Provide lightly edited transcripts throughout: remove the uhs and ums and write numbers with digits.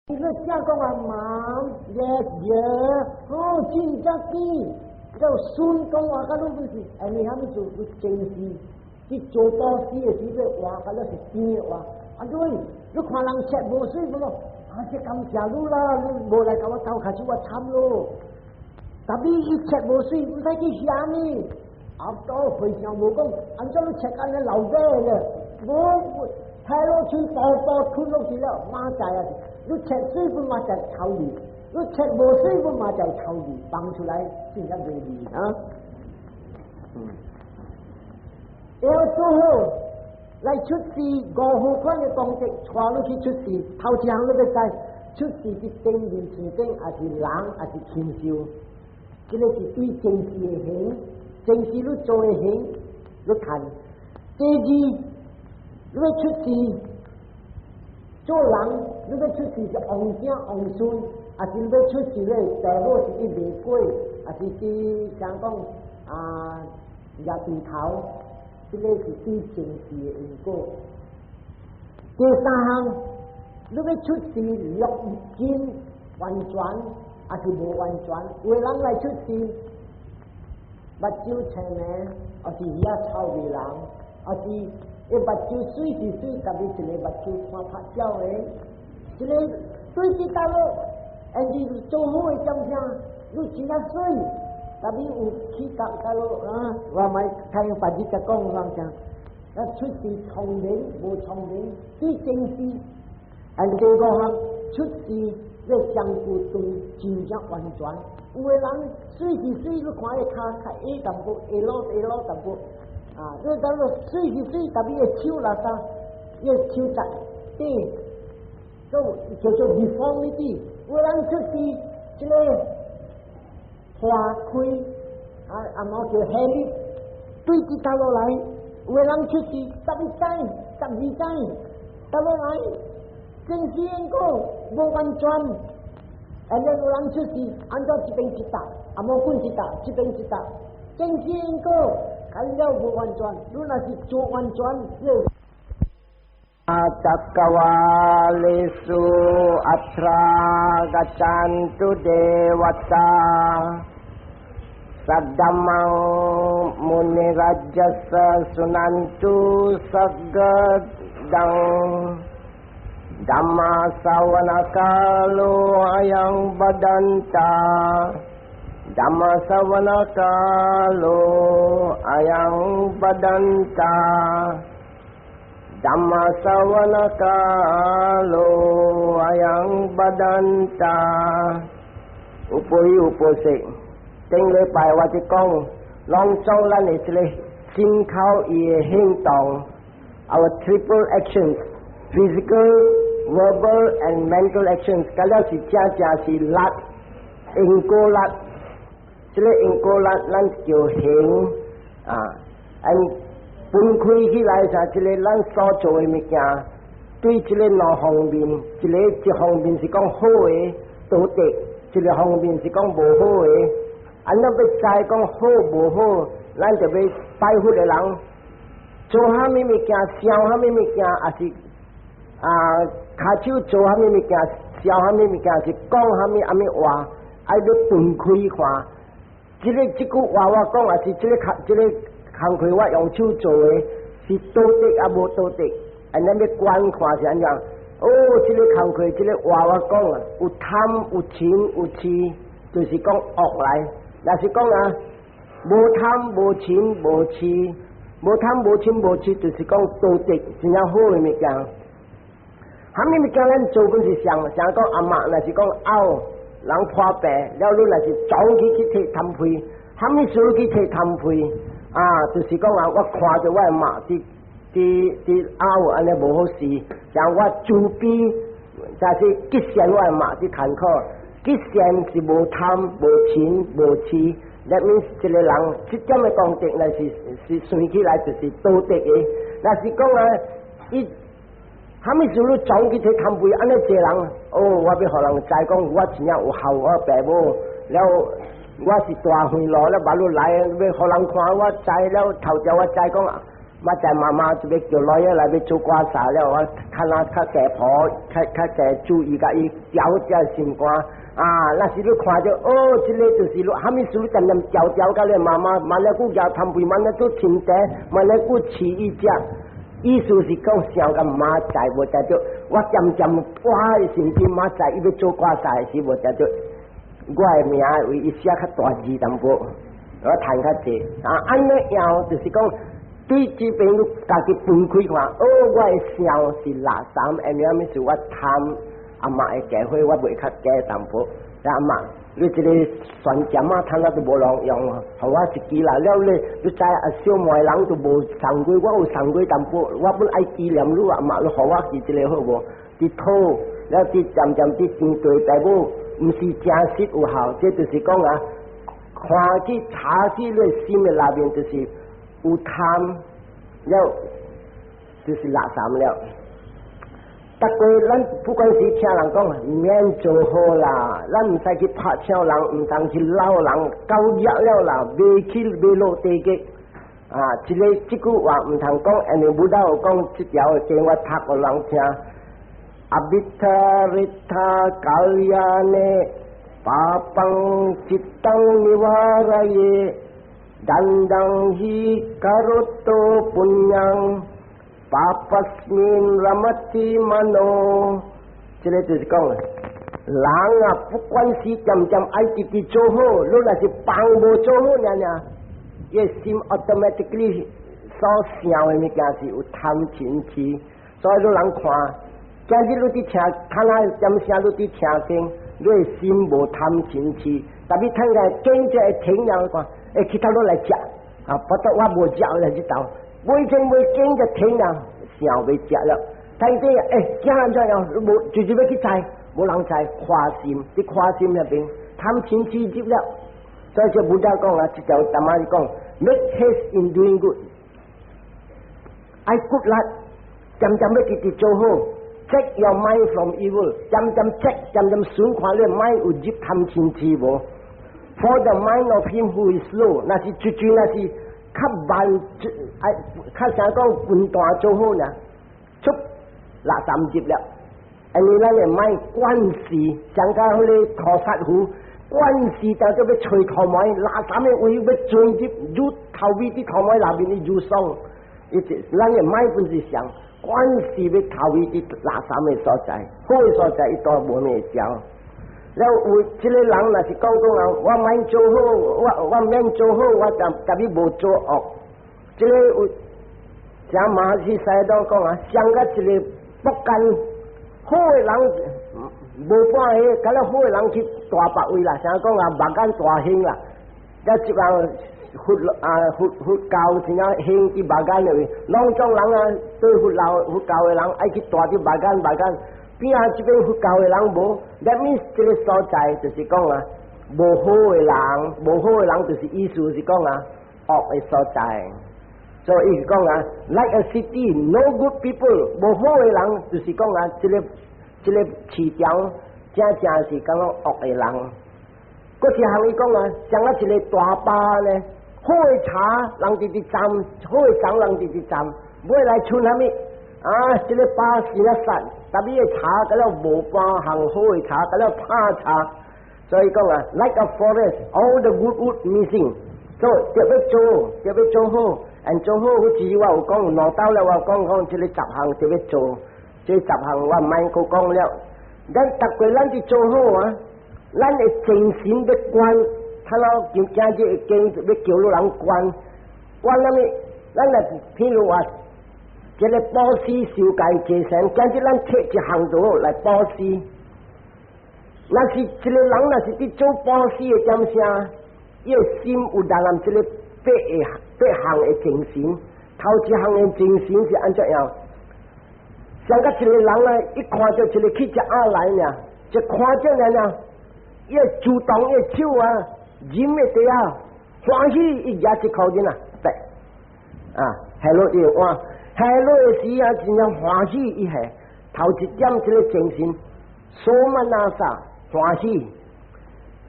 你正講話媽，yes yes，哦，真正緊，就孫講話甲你不是，哎，你蝦米做？你前世去做布施的時陣話，甲你是甜的話。啊對，你看人切無媠無咯，啊這感謝你啦，你無來共我鬥跤手，我慘咯。特別伊切無媠，毋使去嫌呢。阿多和尚無講，按怎你切按呢老尾咧？無，開落喙包包吞落去了，馬知啊！你切媠分嘛就臭味，你切無媠分嘛就臭味，放出來真正袂味啊！要做好來出世五好款的功德，帶你去出世，頭一項你欲知出世是天人天頂，還是人，還是禽獸？這个是對前世的行，前世你做的行，你看。第二，你欲出世做人，你欲出世是王子王孫，還是你欲出世咧？父母是去賣鬼，還是去像講啊掠豬頭？這个是對前世的因果。第三項，你欲出世六根完全，還是無完全？有的人來出世，目睭青的，還是耳仔臭味人，還是伊目睭媠是媠，特別一个目睭看拍照的，這个對佇倒落，但是做好的點聲，你真正媠，特別有去甲倒落啊！我莫聽別日才講人講，啊出世聰明無聰明，對前世，and 第五項出世你相顧對真正完全。有的人媠是媠，你看伊跤較矮淡薄，下老下老淡薄，啊，你等個媠是媠，特別伊手垃圾，伊手疾短，都叫做 deformity。有的人出世這个花開，啊阿毛叫黑力，對佇倒落來，有的人出世11指、12指，倒落來，前世因果無完全。and 有人出世，按怎這邊一搭，啊無管一搭，這邊一搭，前世因果開了無完全，你若是做完全，你 Cakkavalesu attra gaccantu devataa saddhammam munirajassa sunantu sagga dhamma savana kalo ayam bhadanta dhamma savana kalo ayam bhadanta dhamma savana kalo ayam bhadanta 有悲有報惜，頂禮拜我就講，攏總咱的這个心口意的行動，our triple actions physical, verbal and mental actions，佮了是正正是力，因果力，這个因果力咱叫行啊，and 分開起來時，這个咱所做的物件，對這个兩方面，一个一方面是講好的道德，一个方面是講無好的。按怎欲知講好無好，咱就欲拜佛的人做啥物物件，想啥物物件，抑是啊，跤手做啥物物件，想啥物物件，是講啥物啥物話，愛欲分開看。這个這句話我講，抑是這个這个工課我用手做的，是道德抑無道德？按咱欲觀看是按怎？哦，這个工課，這个話我講啊，有貪有嗔有痴，就是講惡來。若是講啊，無貪無嗔無痴，無貪無嗔無痴，就是講道德真正好的物件。啥物物件咱做本是想想講阿媽，若是講嘔人破病，了你若是撞去去提痰屁，啥物事去提痰屁啊？就是講啊，我看著我的媽佇佇佇嘔按呢無好勢，像我慈悲，就是吉善我的媽佇艱苦，吉善是無貪無嗔無痴，that means 這个人這點的功德，若是是算起來就是道德的。若是講啊，伊啥物事你撞去提痰屁，按呢濟人，哦，我欲予人知講我真正有孝我爸母，了我是大歲路了，馬路來欲予人看我知了，頭條我知講，明仔載媽媽就欲叫 lawyer 來欲做割痧了，我較若較濟婆，較較濟注意共伊調這心肝。啊，若是你看著，哦，這个就是你，啥物事你漸漸調調共你媽媽，慢了久舉貪肥，慢了久清茶，慢了久飼伊食。意思是講想共明仔載無定著，我漸漸我的神經明仔載伊欲做割痧的時無定著，我的名為伊寫較大字淡薄，我趁較濟。啊，按呢樣就是講，對這邊你家己分開看，哦，我的想是垃圾，下面物是我貪阿嬤的家伙，我袂較加淡薄。阿嬤，你這個蒜醬啊，趁啊都無人用，予我一支啦。了你，你知啊，小妹人都無送過，我有送過淡薄，我本愛紀念你阿嬤，你予我記這个好無？佇討，了佇漸漸佇面對大母，毋是誠實有效，這就是講啊，看去查去你心的內面就是有貪，了就是垃圾了。逐個咱不管是聽人講，免做好啦，咱毋使去拍搶人，毋通去摟人，夠額了啦，袂去袂落地獄。啊，這个這句話毋通講，因為佛陀有講這條經我讀予人聽。Abhittha kalyane papaṃ cittaṃ nivāraye dandaṃ hi karoto puññaṃ pāpasmiṃ rāmati mano。這个就是講，人啊，不管是漸漸愛直直做好，你若是幫無做好爾爾，伊心 automatically 所想的物件是有貪嗔痴，所以你人看，今日你佇聽，看下點聲你佇聽經，你的心無貪嗔痴，特別聽個經這會停了看，會其他落來食，啊，不得我無食來這頭，未經未經就停了，想欲食了，聽見欸，驚按怎樣？無就是欲去載，無人載，誇心，佇誇心那邊貪嗔痴入了，所以這佛陀講啊，這條淡仔講，make haste in doing good，愛骨力，漸漸欲直直做好。Check your mind from evil，漸漸 check，漸漸巡看你 mind 有入貪嗔痴無？For the mind of him who is slow，若是絕對若是較慢，愛較啥講笨蛋做好呢？出垃圾入了，因為咱的 mind 慣勢，像甲彼个塗煞符，慣勢就做欲揣塗毛，垃圾的位欲鑽入，愈頭尾佇塗毛內面，伊愈爽。伊咱的 mind 本是想。慣勢欲頭尾佇垃圾的所在，好的所在伊都無咩焦。了有這个人若是講講啊，我免做好，我免做好，我就特別無做惡。這个有像馬來西亞都講啊，像個一个北干好的人無半個，敢若好的人去大別位啦，像講啊，目間大興啦，了一人佛啊佛佛教真正興佇目間的位，攏總人啊對佛老佛教的人愛去蹛佇目間目間，邊仔這邊佛教的人無，that means 這个所在就是講啊，無好的人，無好的人就是意思是講啊，惡的所在。所以伊講啊，like a city no good people，無好的人就是講啊，這个這个市場正正是講惡的人。閣一項伊講啊，像啊一個大壩呢，好的柴人直直斬，好的欉人直直斬，尾來剩啥物？啊，這个壩是啊散，特別的柴佮了無半項好的柴，佮了歹柴。所以講啊，like a forest，all the good wood missing。所以著欲做，著欲做好，and 做好，好似我有講兩道了，我講講這个十項著欲做，這十項我毋免閣講了。咱逐個咱佇做好啊，咱的精神欲關，他老就今日會經欲叫汝人關，關啥物？咱來譬如話，這个布施受戒戒善，今日咱摕一項就來布施。若是一个人若是佇做布施的點聲，伊的心有當然這个八个八項的精神，頭一項的精神是按怎樣？像個一個人呢，一看著一個乞食仔來呢，一看著爾呢，伊會主動伊的手啊，啉的茶啊，歡喜伊舉一箍銀啊，對，啊，下落伊碗，下落的時啊，真正歡喜伊下，頭一點這个精神，somanassa 歡喜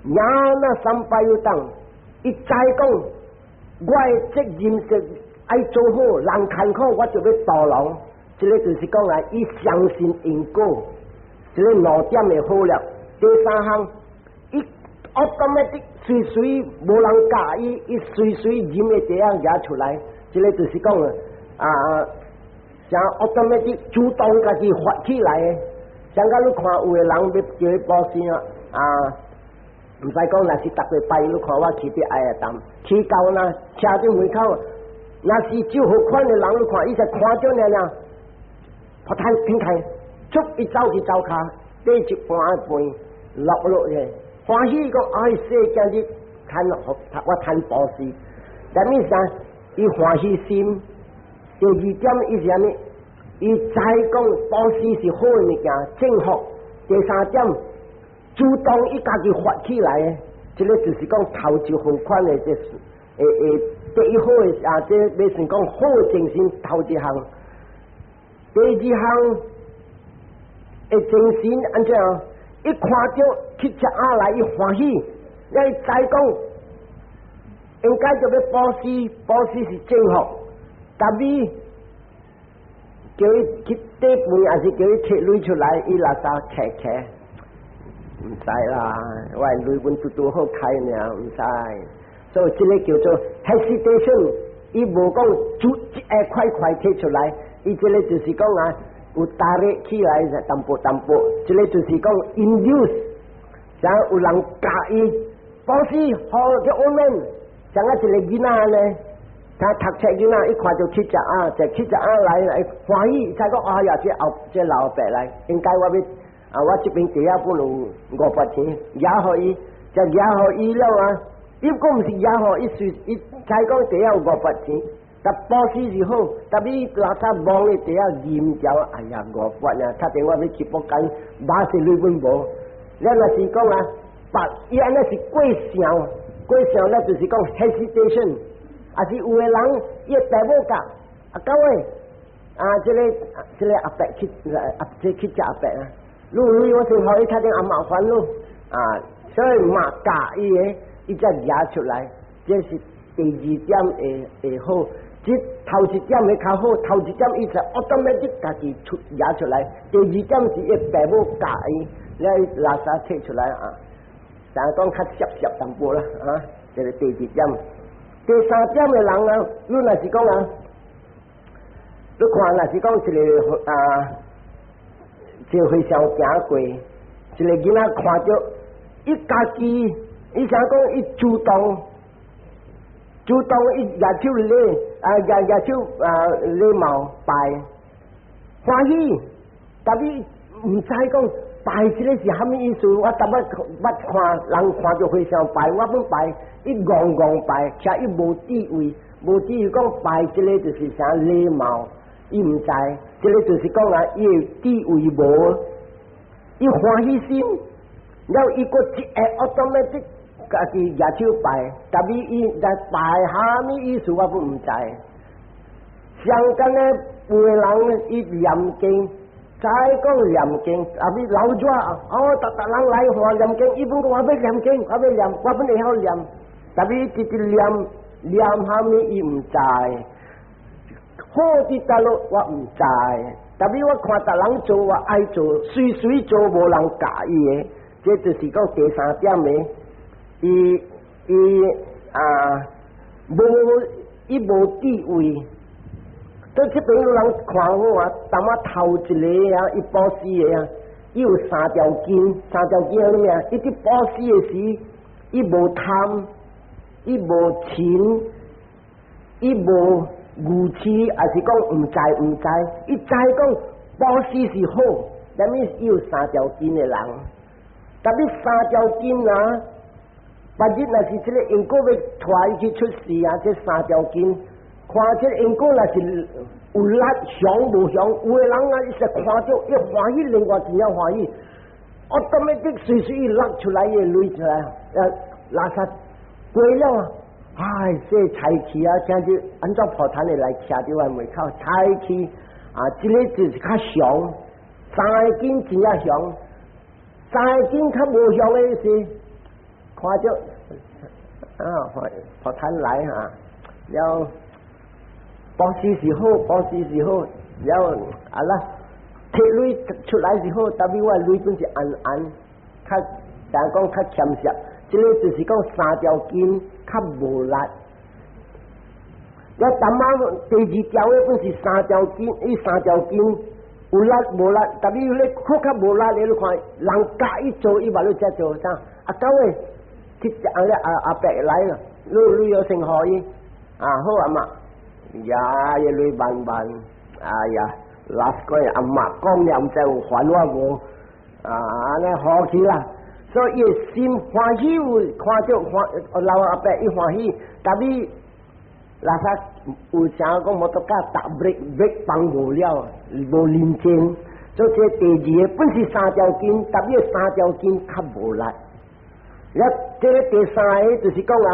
，ñāṇa sampayuttaṃ，伊知講，我的責任是愛做好，人艱苦我就欲渡人。這个就是講啊，伊相信因果，這个兩點會好了。第三項，伊 automatic 隨隨無人教伊，伊隨隨啉的茶仔拿出來，這个就是講啊，像 automatic 主動家己發起來的。像甲你看有的人欲叫伊布施啊，啊，毋使講，若是逐個拜，你看我去佇愛啊擔，去到那車佇門口，若是招好款的人，你看伊就看著爾爾，噗坦挺開，出伊走去灶跤，缀一盤飯落落去，歡喜講哎，說今日趁我趁布施，啥物啥？伊歡喜心。第二點伊是啥物？伊知講布施是好的物件，正福。第三點，主動伊家己發起來的，這个就是講頭一號款的，這是會會第一好的啊，這欲算講好的精神頭一項。第二項的精神按怎？一看著乞食仔來，伊歡喜，伊知講應該就欲布施，布施是正福，但伊叫伊去綴飯，還是叫伊提鐳出來，伊垃圾揢揢，毋使啦，我鐳阮拄拄好開爾，毋使。所以這个叫做 hesitation，伊無講煮一塊塊提出來，伊這个就是講啊，有打力起來淡薄淡薄，這个就是講 induce，像有人教伊布施好叫我們，像啊一个囡仔呢。他讀冊囡仔一看就乞食仔，就乞食仔來來歡喜，才講哎呀，這後這老伯來，應該我欲啊，我這邊袋仔本有5角錢，攑予伊，就攑予伊了啊。伊閣毋是攑予伊，隨伊才講袋仔有五百錢，但布施是好，但伊垃圾摸的袋仔銀條，哎呀五百啊，打電話欲去北間，馬是鐳本無。咱若是講啊，白伊按呢是過想，過想那就是講 hesitation。啊是有的人伊爸母教，啊到尾啊，這个阿伯去阿這去食阿伯啊，你有鐳我先予伊，較頂也麻煩咯，啊，所以嘛教伊的，伊才舉出來，這是第二點會會好，這頭一點會較好，頭一點伊就 automatic 家己出舉出來，第二點是伊爸母教伊，你垃圾提出來啊，但係講較澀澀淡薄啦，啊，這個第二點。第三點的人啊，你若是講啊，你看若是講一个啊，一个和尚行過，一个囡仔看著，伊家己，伊想講伊主動，主動伊舉手禮啊，舉舉手啊禮貌拜，歡喜，但伊毋知講拜這个是啥物意思，我逐擺捌看人看著和尚拜，我本拜。伊戇戇拜，且伊無智慧，無智慧講拜這个就是啥禮貌，伊毋知，這个就是講啊，伊的智慧無，伊歡喜心，了伊閣一下 automatic 家己舉手拜，但伊伊來拜啥物意思我本毋知。相干呢，有的人伊念經，再講念經，啊比老熱哦，逐逐人來看念經，伊本講我欲念經，我欲念，我本會曉念。但伊直直念念啥物伊毋知，好佇佗落我毋知。但伊我看逐人做我愛做，隨隨做無人教伊的，這就是講第三點的。伊伊啊無伊無智慧。對這邊有人看好啊，當我頭一个啊，伊布施的啊，伊有三條筋，三條筋係啥物啊？伊佇布施的時，伊無貪。伊無嗔，伊無愚痴，還是講毋知毋知？伊知講布施是好，啥物伊有三條筋的人，但伊三條筋啊，別日若是這个因果欲帶伊去出世啊，這三條筋，看這个因果若是有力強無強，有的人啊，伊是看著伊歡喜，另外真正歡喜，我當面的隨隨伊落出來，伊鐳出來，垃圾。過了啊！唉，這財氣啊，聽著按怎破產的來徛佇我門口，財氣啊，這个就是較常，三个筋真正常，三个筋較無常的是看著啊，破破產來哈，了布施是好，布施是好，了後啊啦，提鐳出來是好，但是我鐳本是按按，較怎講較儉惜，這個就是講三條筋較無力。了淡仔第二條的本是三條筋，伊三條筋有力無力，但是你較較無力，你看人教伊做，伊嘛你才做啥？啊，九個去阿阿阿伯來了，你你要先予伊，啊好阿媽，呀，伊鐳慢慢，哎呀，last 個阿媽講了毋知有還我無？啊，按呢好去啦，所以伊心歡喜有看著歡老阿伯伊歡喜，但是垃圾有啥講摩托車踏 brake brake 放無了，無認真。所以這第二個本是三條筋，但是三條筋較無力。了，這個第三個就是講啊，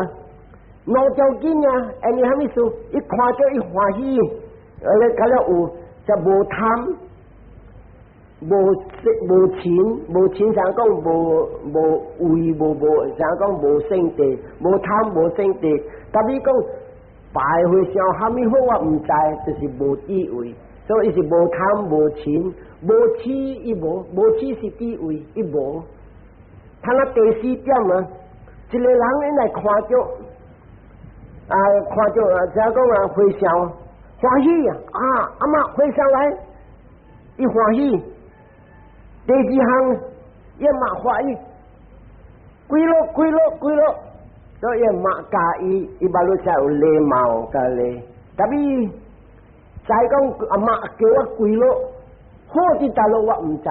兩條筋啊，因為啥物事？伊看著伊歡喜，而且較了有就無貪，無色無嗔，無嗔啥講無無畏無無啥講無性地，無貪無性地，但是講拜和尚蝦米好我毋知，就是無智慧，所以伊是無貪無嗔，無痴伊無，無痴是智慧，伊無。他那第四點啊，一個人應該看著啊，看著啊，怎講啊，和尚歡喜啊，啊，阿媽和尚來，伊歡喜。第二項伊嘛歡喜，跪落跪落跪落，所以媽教伊，伊馬路才有禮貌佮禮。但是再講阿媽叫我跪落，好佇佗落我毋知，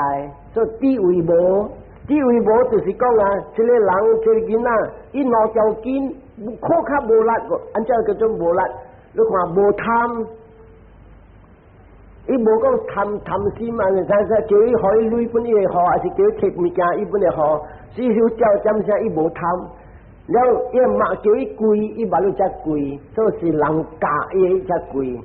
所以智慧無，智慧無就是講啊，這個人這個囡仔，伊兩條筋靠較無力個，按怎叫做無力？你看無貪，伊無講貪貪心啊，你睇睇叫伊予伊鐳本伊會予，還是叫伊提物件伊本會予，只有叫點聲伊無貪。了伊媽叫伊跪，伊嘛你才跪，所以是人教伊才跪。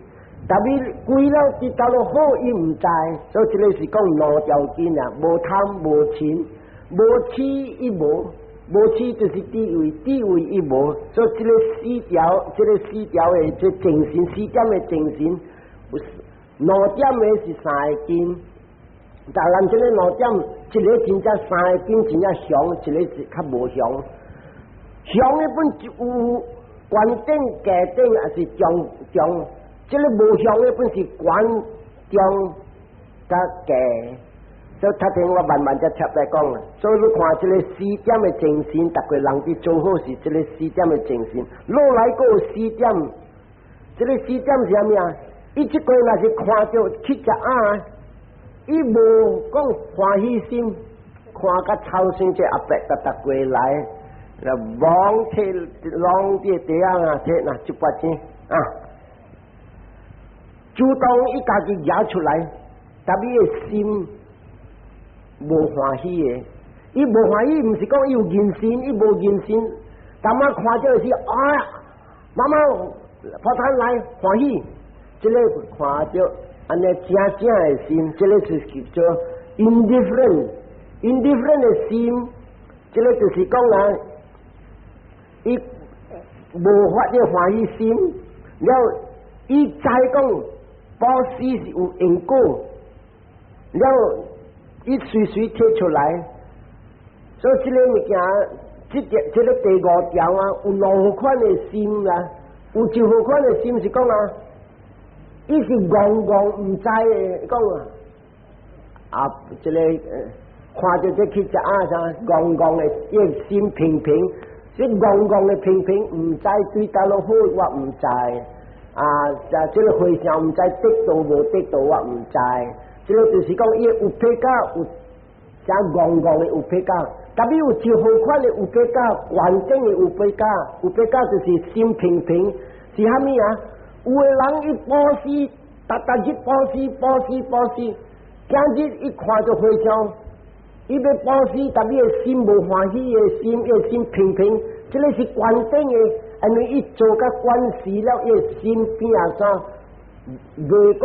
但是跪了佇佗落好，伊毋知，所以這個是講兩條筋啊，無貪無嗔，無痴伊無，無痴就是智慧，智慧伊無，所以這個四條，這個四條的這精神，四點的精神，兩點的是三個筋，但咱這個兩點，一個真正三個筋真正強，一個是較無強。強的本就有懸頂、低頂，還是中中？這個無強的本是懸中佮低。所以頭先我慢慢才插來講，所以你看這個四點的精神，逐個人佇做好事，這個四點的精神，落來閣有四點，這個四點是啥物啊？伊這個若是看著去食鴨，伊無講歡喜心，看甲頭先這阿伯逐逐過來。望提攏佇地仔啊，提那一百錢啊，主動伊家己拿出來，但伊的心無歡喜的，伊無歡喜，毋是講伊有仁心，伊無仁心。淡仔看著是啊，媽媽破攤來歡喜，這個看著按呢正正的心，這個就是叫做 indifferent，indifferent 的心，這個就是講啊。伊無發這歡喜心，了伊知講布施是有因果，了伊隨隨提出來，所以這個物件，這個這個第五條啊，有兩款的心啦，有一號款的心是講啊，伊是戇戇毋知的，講啊，啊，這個看著這去食鴨啥，戇戇的，伊心平平。這戇戇的平平，毋知對佗落好，我毋知。啊，就這個和尚毋知得道無得道，我毋知。這個就是講，伊 upekkha 有誠戇戇的 upekkha，但是有一號款的 upekkha，完整的 upekkha，upekkha 就是心平平，是蝦米啊？有的人伊布施，逐逐日布施，布施，布施，今日伊看著和尚。伊欲布施，但伊的心無歡喜的心，伊的心平平，這個是關頂的，因為伊做甲關事了，伊的心變啥？袂講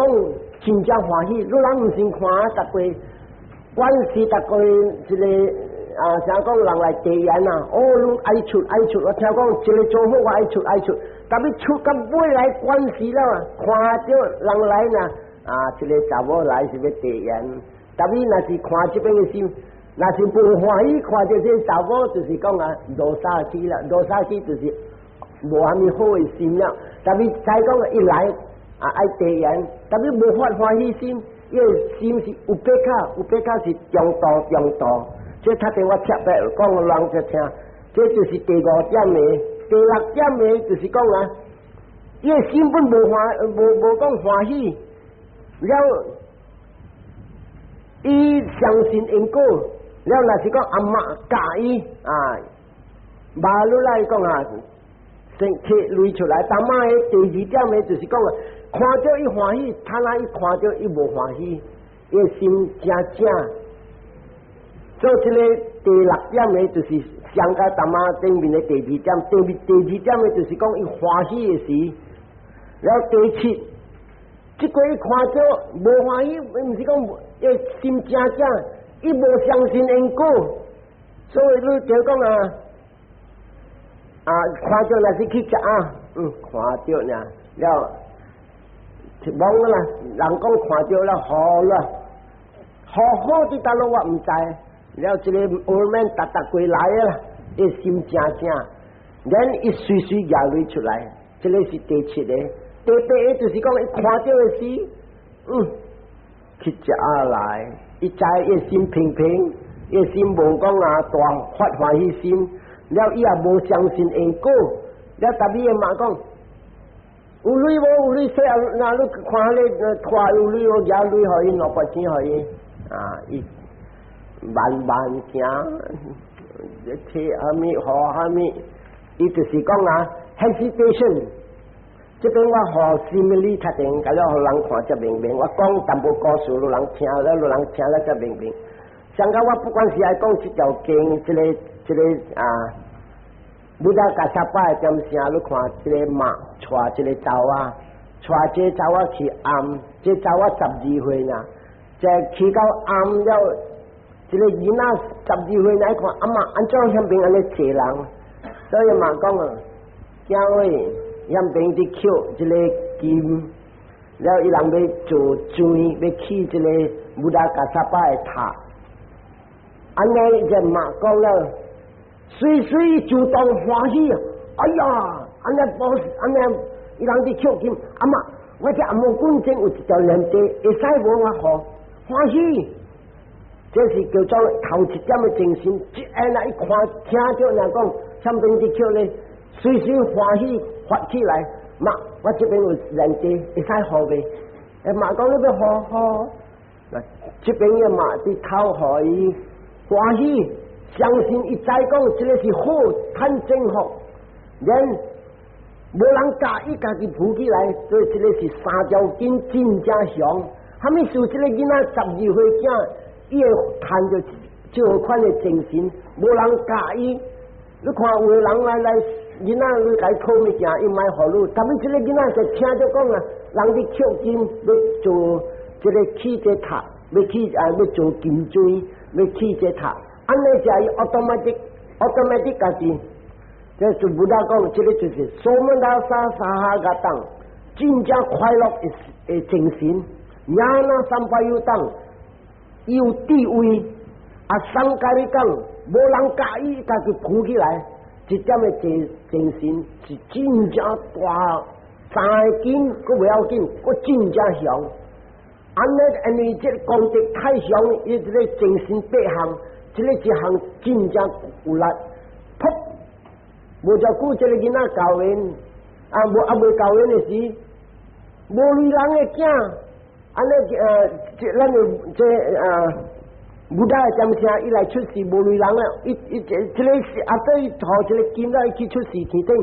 真正歡喜。你人毋先看，逐個關事，逐個這個啊，啥講人來提言啊？哦，你愛出愛出，我聽講這個做好，我愛出愛出。特別出到尾來關係了，看著人來呢，啊，這個查某來是欲遞煙，特別若是看這邊的心，若是無歡喜，看著這個查某就是講啊，羅沙起啦，羅沙起就是無啥物好的心了。特別再講伊來啊，愛遞煙，特別無發歡喜心，伊的心是 upekkha，upekkha 是中度中度。這頭前我特別講人就聽，這就是第五點的，第六點的就是講啊，伊的心本無歡，無無講歡喜，了伊相信因果，了若是講阿媽教伊啊，馬路來講啊，先提鐳出來，當媽的第二點的就是講啊，看著伊歡喜，他那伊看著伊無歡喜，伊的心誠正。做這個第六點的，就是上個淡仔頂面的第二點，第二點的就是講伊歡喜的時，然後第七，這個伊看著無歡喜，毋是講伊心誠正，伊無相信因果，所以你就講啊，啊看著若是去食啊，看著呢，了，懵啦，人講看著了好啦，好好佇佗落我毋知。了，這個 old man 逐逐過來啦，伊心誠正，然伊隨隨眼淚出來，這個是第七個。第八個就是講，伊看著的時，去食來，伊知伊心平平，伊心無講啊大發歡喜心，了伊也無相信因果，了特別伊嘛講，有鐳無有鐳，說啊，若你看咧拖有鐳無，拿鐳予伊兩百錢予伊，啊，伊慢慢行，提蝦米予蝦米，伊就是講啊，hesitation。這邊我予 simile 較定，共了予人看才明明。我講淡薄故事，予人聽了，予人聽了才明明。上個我不管是愛講這條經，這個啊，Buddha Kassapa 的點聲，你看這個媽帶一個查某仔，帶這個查某仔去庵，這個查某仔12歲呢，這去到庵了，這個囡仔十二歲來看阿嬤按怎遐邊按呢濟人，所以媽講啊，囝喂，遐邊佇抾這個金，了伊人欲做磚，欲起這個 Buddha Kassapa 的塔。按呢這媽講了，隨隨主動歡喜，哎呀，按呢無按呢，伊人佇抾金，阿嬤，我這紅毛棍前有一條連地，會使無我予歡喜。這是叫做頭一點的精神，一下若一看聽著人講，啥邊佇抾咧，隨時歡喜發起來。媽，我這邊有連地，會使予未？欸，媽講你欲予予，嗱，這邊的媽佇頭予伊歡喜，相信伊知講這個是好，趁正福，連無人教伊家己扶起來，所以這個是三條筋真正強。啥物事？這個囡仔十二歲囝，伊會趁著這款的精神，無人教伊。你看有的人來來，囡仔你共伊討物件，伊莫予你。但是這個囡仔就聽著講啊，人佇抾金欲做這個起這塔，欲起啊欲做金磚，欲起這塔，按呢就伊 automatic automatic 家己。這就 Buddha 講，這個就是 somanassa sahagataṃ，真正快樂的精神。ñāṇa sampayuttaṃ 有智慧，asaṅkhārikaṃ無人教伊，家己扶起來，這點的精精神是真正大，三個經閣袂要緊，閣真正強。按呢，因為這個功德太強，伊這個精神八項，這個一項真正有力。噗，無遮久，這個囡仔教緣，啊無啊未教緣的時，無鐳人的囝，按呢這咱的這啊。Buddha 的點聲，伊來出世無鐳人啊！伊伊這這個是阿對予這個金來去出世天頂，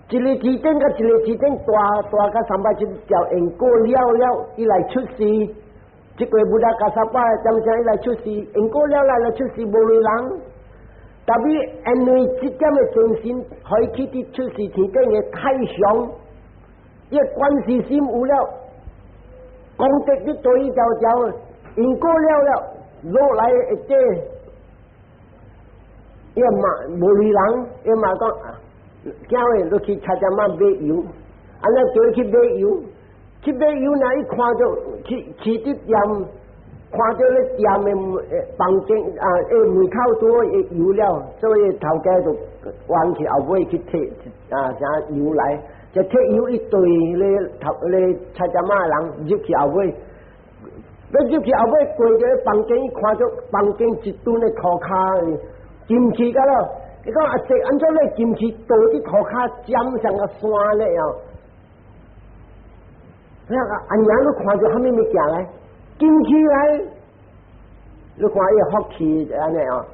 一個天頂佮一個天頂大大佮三百七條因果了了，伊來出世。這個 Buddha Kassapa 點聲伊來出世，因果了來來出世無鐳人。特別因為這點的精神，可以去佇出世天頂的太上，伊的觀世心有了，功德你對伊條條因果了了。落來一個，伊嘛無鐳人，伊嘛講，囝喂，你去菜店仔買油，按呢叫伊去買油，去買油呢，伊看著去佇店，看著咧店的房間啊，門口拄好油了，所以頭家就彎去後尾去提啊啥油來，就提油一對咧頭咧菜店仔人入去後尾，欲入去後尾過著房間，伊看著房間一墩的塗跤金器甲了。伊講阿姐，按怎咧金器倒佇塗跤尖像個山咧哦？你阿娘你看著啥物物件來？金器來，你看伊福氣按呢哦？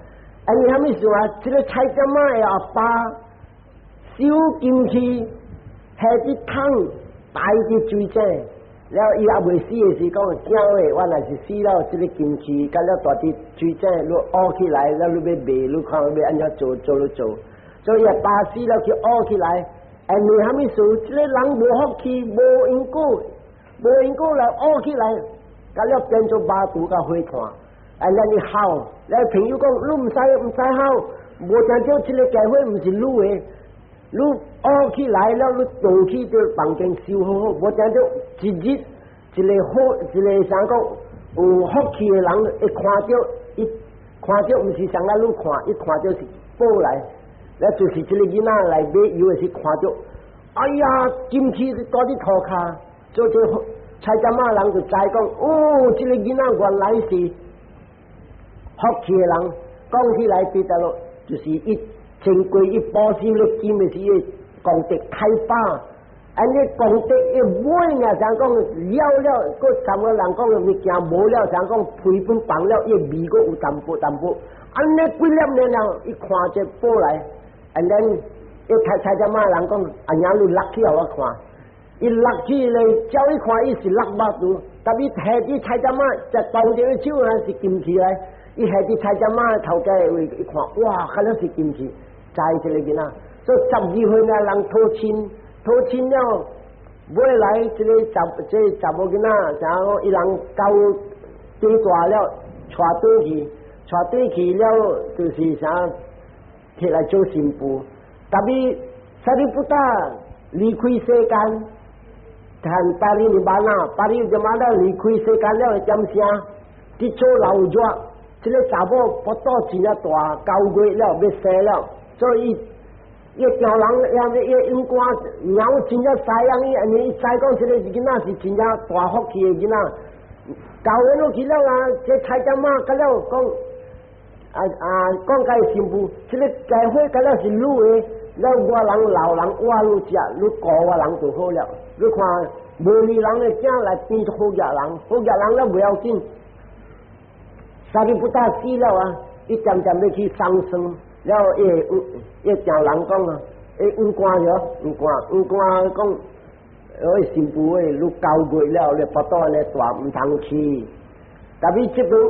按呢啥物事啊？這個菜店仔的阿爸收金器，下佇桶擺佇水井，了伊猶未死的時講，囝喂，我若是死了，這個金器佮了蹛佇水井，你挖起來，了你欲賣，你看欲按怎做做你做。所以阿爸死了去挖起來，因為啥物事？這個人無福氣，無因果，無因果來挖起來，佮了變做肉毒佮火炭。按呢伊哭，咧朋友講，你毋使毋使哭，無誠少這個家伙毋是你的。你挖起來了，你倒去佇房間收好好，無誠少一日一個好一個啥講有福氣的人會看著，伊看著毋是像啊你看，伊看著是寶來，咧就是這個囡仔來買油的時看著，哎呀，金器蹛佇塗跤，做這菜店仔人就知講，哦，這個囡仔原來是福氣的人，講起來佇倒落，就是伊前過伊布施咧金的時，伊功德太飽，按呢功德伊尾啊，像講了了，閣三個人講物件無了，像講賠本放了，伊味閣有淡薄淡薄，按呢幾粒了了，伊看這寶來，and then 伊菜菜店仔人講，阿娘你落去予我看，伊落去咧，照伊看伊是落肉毒，但伊下佇菜店仔，就當著伊手啊是金器來。伊下佇菜店仔頭家位一看，哇，可能是金器，知這個囡仔。所以12歲呢，人討親，討親了，尾來這個查這個查某囡仔，然後伊人到長大了，娶轉去，娶轉去了，就是啥，提來做新婦。特別沙利布達離開世間，談巴里尼巴那，巴里尼巴那離開世間了，點聲？佇做老熱。這個查某腹肚真正大，9月了欲生了，所以伊叫人伊伊勇敢，貓真正知影伊，按呢伊知講這個囡仔是真正大福氣的囡仔。9月落去了啊，這菜店仔佮了講，啊啊講共伊新婦，這個家伙佮了是女的，了我人老人我汝食，你顧我人就好了。你看無理人的囝來變好額人，好額人了袂要緊。沙利布達死了啊！伊漸漸欲去喪生，了伊伊聽人講啊，伊勇敢著，勇敢勇敢講，我新婦誒，你9月了，你腹肚按呢大，毋通去。特別這個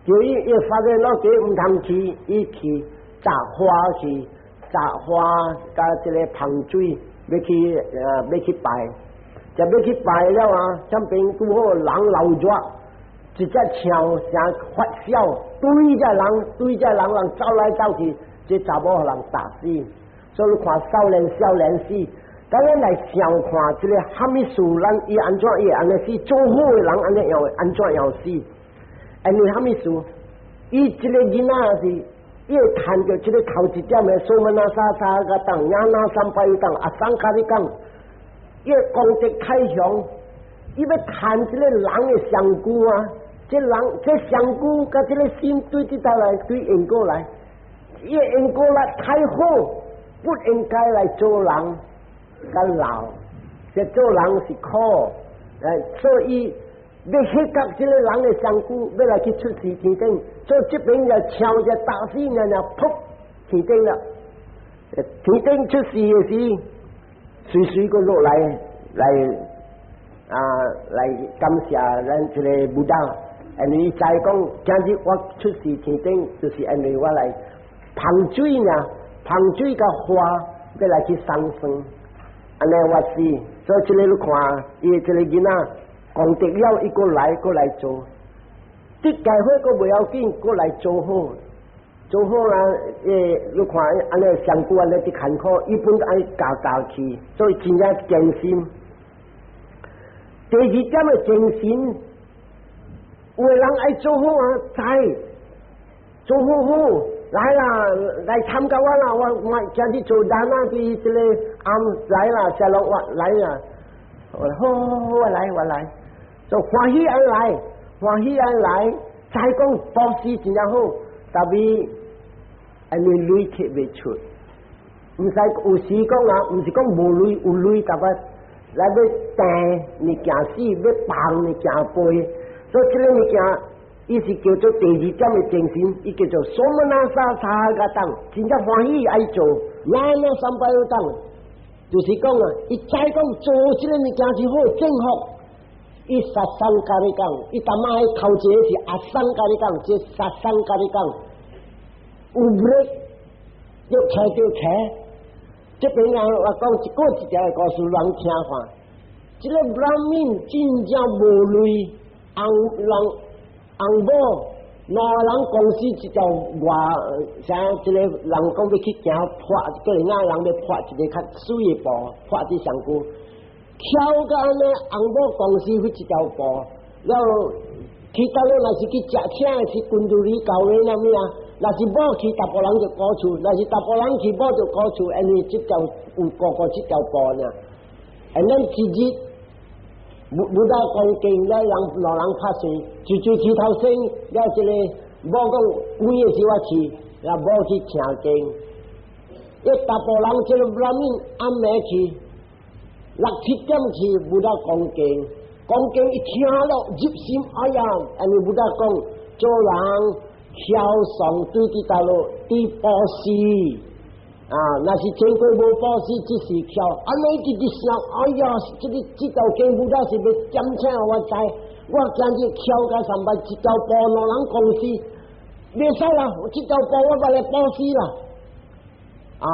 叫伊伊發現老家毋通去，伊去摘花去，摘花佮這個芳水，欲去欲去拜，就欲去拜了啊！這邊拄好人流熱。一隻象成發燒，對隻人對隻人人走來走去，這查某予人打死。所以你看少年少年死，咁咱來想看這個啥物事，咱伊按怎伊會按呢死？做好的人按呢樣按怎樣死？因為啥物事？伊這個囡仔是，伊會趁著這個頭一點的說門那沙沙個當，亞那三百當，阿三卡你講，伊功德太強，伊欲趁這個人的身軀啊！這人這身軀佮這個心對這搭來對因果來，伊因果來太好，不應該來做人佮老，這做人是苦，所以欲彼覺這個人的身軀，欲來去出世天頂，所以這邊就敲一打死爾爾，噗天頂了。天頂出世的時，隨隨閣落來來啊來感謝咱這個 Buddha。因為知講，今日我出世天頂，就是因為我來芳水呢，芳水佮花欲來去喪生，按呢我死，所以這個你看，伊這個囡仔功德了，伊閣來閣來做，得機會閣袂要緊，閣來做好。做好啊！你看按呢上古按呢佇艱苦，伊本愛教教去，所以真正堅心。第二點的精神，有的人愛做好啊，知做好好來啦，來參加我啦，我今日做 dana 佇這个暗來啦，下落我來啦，好好好，我來我來，就歡喜愛來，歡喜愛來，再講布施真正好，特別因為鐳提袂出，毋使有時講啊，毋是講無鐳，有鐳特別來欲訂物件死，欲放物件飛，所以這个物件，伊是叫做第二點的精神，伊叫做 somanassa sahagatam，真正歡喜愛做，ñāṇa sampayuttam，就是講啊，伊知講做這个物件是好正確，伊 sasaṅkārikam，伊淡仔頭一個是 asaṅkārikam，這 sasaṅkārikam，有 break，著騎著騎。這邊啊，我講一個一條的故事，人聽看。這个 Brahmin 真正無鐳，翁人翁某兩个人公司一條外，啥這个人講欲去行破，個人仔人欲破一个較媠的布，破佇上久，巧到按呢，翁某公司彼一條布，了去到了若是去食請的是君主禮教會啥物啊？若是某去，查埔人就顧厝；若是查埔人去，某就顧厝，因為這條有顧顧這條布爾。and then 一日，Buddha 講經了，人兩人拍水，就就起頭先了，這个某講幾个時我去，了某去聽經。一查埔人這个 Brahmin 暗暝去，六七點去，Buddha 講經，講經伊聽了入心，哎呀，因為 Buddha 講做人孝順對佇佗落，佇布施啊，若是前過無布施，只是孝。按呢一直想，哎呀，這个這條經 Buddha 是欲點醒我知，我今日孝甲三擺一條布兩人公司，袂使啦，這條布我愛來布施啦。啊，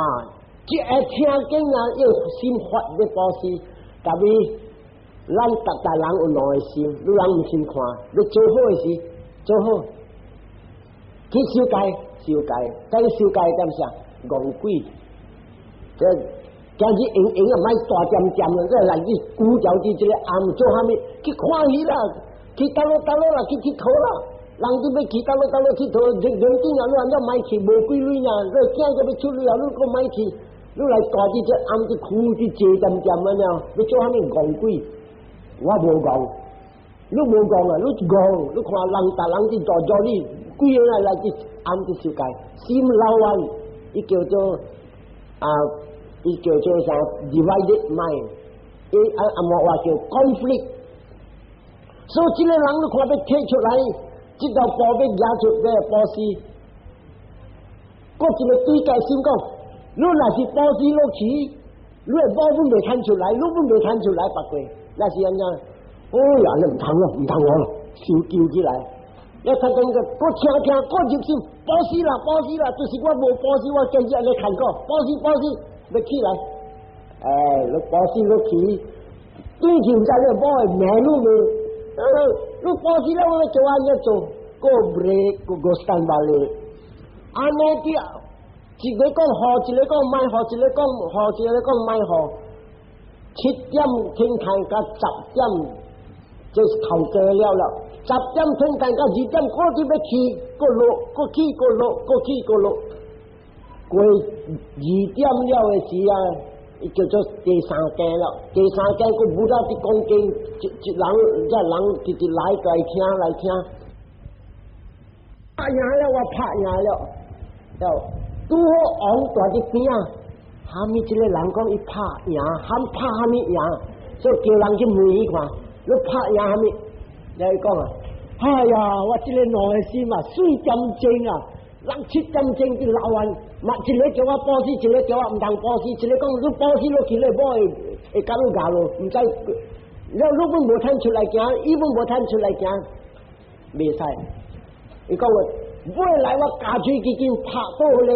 這會聽經啊，用心發欲布施，特別咱逐逐人有兩個心，你人毋先看，欲做好的時做好。去守戒，守戒，但是守戒點啥？戇鬼，這今日閒閒啊，莫大點點啦，這來去古條佇這个暗做啥物？去看戲啦，去佗落佗落啦，去𨑨迌啦。人都欲去佗落佗落𨑨迌，人人頂啊，你按怎莫去？無幾鐳爾，你囝閣欲出鐳啊，你閣莫去？你來蹛佇這暗佇苦佇坐點點啊爾，欲做啥物戇鬼？我無戇，你無戇啊，你戇，你看人逐人佇大做你。幾个人來去暗佇守戒，心老彎，伊叫做啊，伊叫做啥？divided mind，伊按按摩話叫 conflict。所以這个人你看欲提出來，這條布欲拿出來布施，閣一个對界心講，你若是布施落去，你的某本袂趁出來，你本袂趁出來，別過，那是按怎？哦呀，你毋通咯，毋通我咯，傷揪起來。一他講個，閣聽聽，閣入心，布施啦，布施啦，就是我無布施，我今日按呢看過，布施布施，欲起來，哎，你布施落去，對去毋知你某會罵你無？你布施了，我欲做按呢做，閣 break，閣閣三百里，按呢啲，一个講好，一个講莫好，一个講好，一个講莫好，7點天看到10點，就是頭家了了。10點天看到2點，閣就欲起，閣落，閣起，閣落，閣起，閣落。過二點了的時啊，伊叫做第三更了。第三更閣 Buddha 佇講經，一一人一人直直來來聽來聽。拍贏了，我拍贏了。了，拄好王蹛佇邊仔，蝦米這个人講伊拍贏，喊拍蝦米贏，所以叫人去問伊看，你拍贏蝦米？你講啊，哎呀，我這个兩个心啊，四點鐘啊，六七點鐘佇老彎，嘛一个叫我布施，一个叫我毋通布施，一个講你布施落去，你某會會共你咬落，毋知，了你本無趁出來行，伊本無趁出來行，袂使。伊講我未來我加喙基金拍倒咧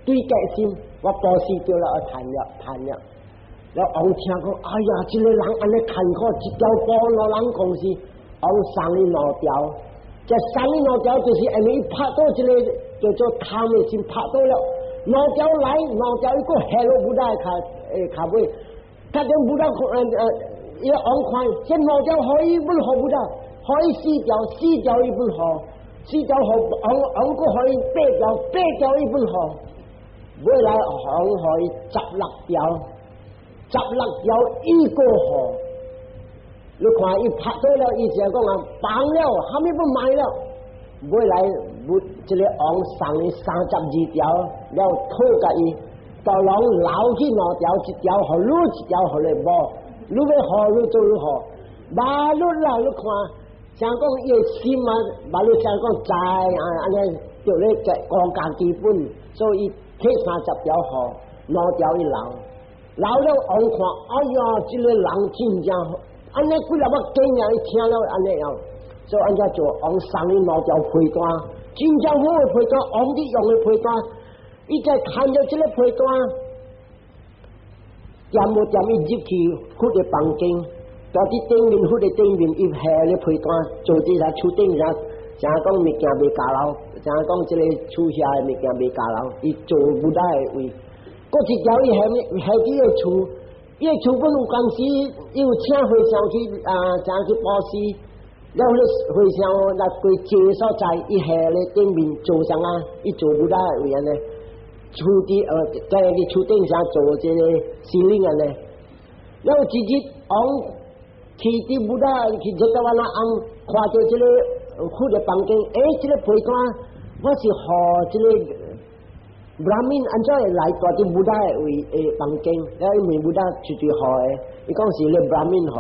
對決心，我布施著了，我趁了，趁了。了王聽講，哎呀，這个人按呢艱苦，一條布兩人公司，王送伊兩條，這送伊兩條就是因為伊拍倒這个叫做貪的心拍倒了，兩條來，兩條伊閣下落 Buddha 跤誒跤尾，他種 Buddha 伊王看，這兩條予伊欲予 Buddha，予伊四條，四條伊欲予，四條予王王閣予伊八條，八條伊欲予，尾來王予伊16條，十六條伊閣予。你看伊拍倒了，伊就講啊，放了，啥物欲賣了，尾來不這個王送伊32條，了討共伊，大人留去兩條，一條予你，一條予你無，你欲予你做你予，馬律啦，你看，像講伊的心啊，馬律像講知啊，按呢著咧在國家基本，所以提30條予，兩條伊留，留了王看，哎呀，這個人真正。按呢幾粒仔經啊，伊聽了按呢樣，所以按怎做？王送伊兩條被單，真正好的被單，王佇用的被單，伊在牽著這個被單，掂無掂伊入去佛的房間，蹛佇頂面佛的頂面，伊下咧被單，做這個厝頂啥，誠講物件袂交流，誠講這個厝遐的物件袂交流，伊做 Buddha 的位，閣一條伊下面下佇個厝。伊個厝本有當時，伊有請和尚去啊，請去布施，了彼和尚來過坐所在，伊下咧頂面做啥啊？伊做 Buddha 的位按呢，厝佇在佇厝頂上做這個司令按呢。了一日王去佇 Buddha 去熱到安那翁看著這個佛的房間，欸，這個被單我是予這個 Brahmin 按怎會來蹛佇 Buddha 的位的房間？了伊問 Buddha 絕對予的，伊講是咧 Brahmin 予。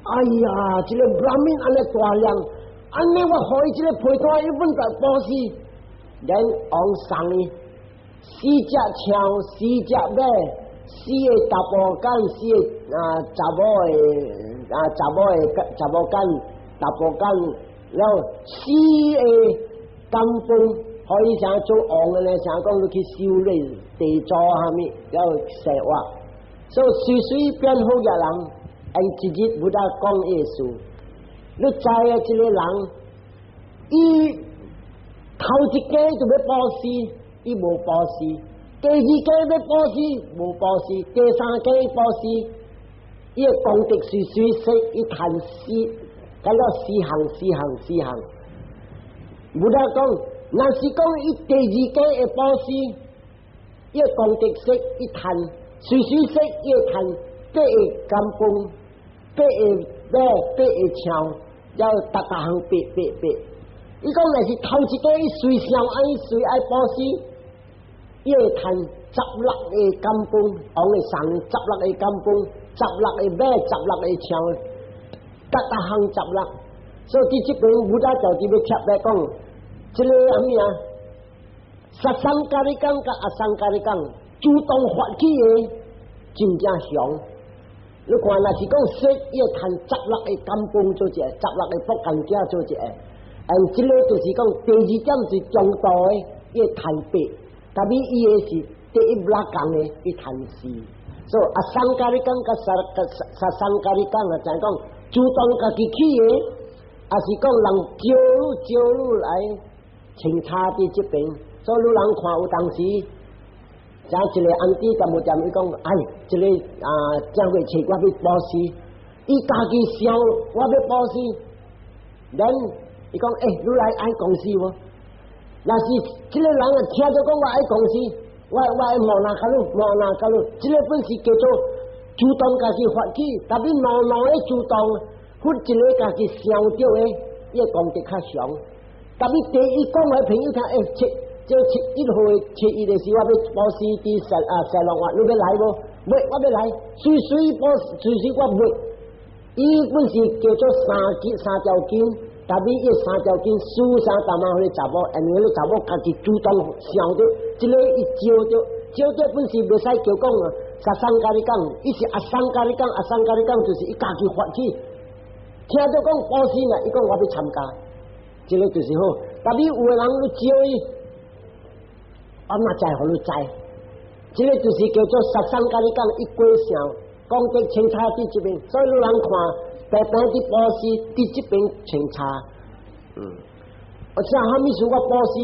哎呀，這個 Brahmin 按呢大量，按呢我予伊這個被單，伊本來布施，連王送伊四隻象，四隻馬，四個查埔囝，四個啊查某的啊查某的查某囝，查埔囝，了四個金飯。予伊啥做王的呢？啥講你去修煉地座啥物，了生活，所以隨隨變好個人，按一日 Buddha 講伊的事，你知影這個人，伊頭一家就欲布施，伊無布施；第二家欲布施，無布施；第三家布施，伊的功德隨隨說，伊趁四，甲了四項四項四項。Buddha 講。若是講伊第二家會布施，伊功德說伊趁，隨隨說伊會趁八個金飯，八個馬，八個象，了逐逐項八八八。伊講若是頭一家伊隨想愛隨愛布施，伊會趁16個金飯，王會送十六個金飯，十六個馬，十六個象，逐逐項十六。所以佇這邊 Buddha 就佇欲特別講。這個啥物啊？殺生咖哩講佮阿生咖哩講，主動發起的真正強。你看，若是講說，伊會趁十六個金飯做一個，十六個福干囝做一個。嗯，這個就是講第二點是中度的，伊會趁八，但是伊的是第一六共的，伊趁四。所以阿桑咖哩講佮殺殺生咖哩講啊，就講主動家己起的，抑是講人招你招你來。清查佇這邊，所以你人看有當時，像一個 auntie 踮無踮伊講，哎，這個啊，正月初我欲布施，伊家己想我欲布施，then 伊講，欸，你來愛公司無？若是這個人啊，聽著講我愛公司，我愛無那卡路，無那卡路，這個本是叫做主動家己發起，但是兩兩個主動，佛一個家己想著的，伊的功德較強。但是第一講的朋友聽，欸，七這七一號的七一的時，我欲布施佇沙啊沙龍話，你欲來無？欲，我欲來，隨隨布隨隨我欲。伊本是叫做三金三條金，但是伊三條金輸三淡仔彼個查某，因為彼個查某家己主動想著，這個伊招著，招著本是袂使叫講啊。殺生共你講，伊是阿生共你講，阿生共你講，就是伊家己發起，聽著講布施呢，伊講我欲參加。這個就是好，但是有的人你招伊，我嘛知予你知，這個就是叫做殺生共你講，伊過想功德清查佇這邊，所以你人看白白佇布施佇這邊清查，我啥物事我布施，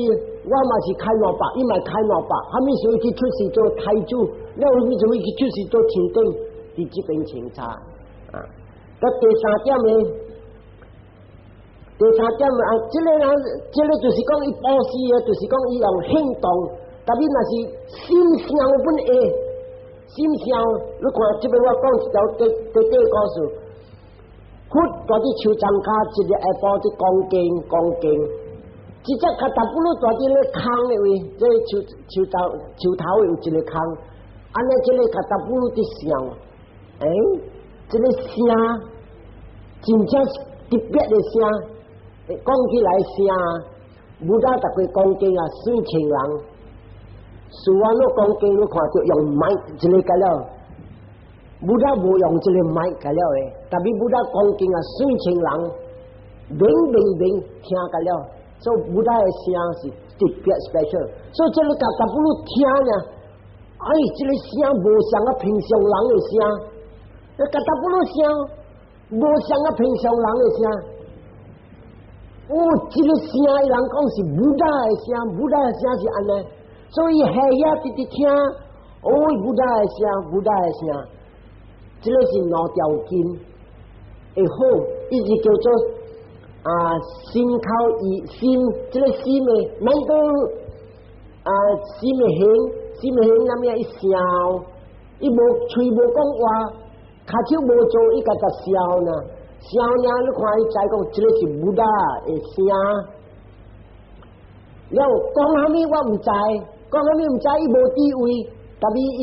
我嘛是開200，伊嘛開200，啥物時去出世做太子，了啥物時去出世做天頂，佇這邊清楚啊。咁第三點呢？第三點啊，這個人，這個就是講伊布施的，就是講伊用行動，特別若是心想本會，心想，你看這邊我講一條短短短故事，佛蹛佇樹叢跤，一日下晡佇講經講經。一隻跤達布魯蹛佇咧空的位，這樹樹頭樹頭有一個空，按呢這個跤達布魯佇想，欸，這個聲真正特別的聲，講起來聲，Buddha 逐個講經啊，四千人，事完攏講經，你看著用麥一個個了，Buddha 無用這個麥個了的，特別 Buddha 講經啊，四千人，明明明聽個了。所以 Buddha 的聲是特別 special，所以這個跤達布魯聽呢，哎，這個聲無像啊平常人的聲，那跤達布魯聲無像啊平常人的聲，哦，這個聲人講是 Buddha 的聲，Buddha 的聲是按呢，所以下遐直直聽，哦，Buddha 的聲，Buddha 的聲，這個是兩條筋，會好，一直叫做。啊，心口意心，這個心的，難道啊心的形，心的形，那麼伊笑，伊無喙無講話，跤手無做，伊家就笑呢，笑呢，你看伊知講，這個是 Buddha 的聲。了講啥物我毋知，講啥物毋知，伊無智慧，特別伊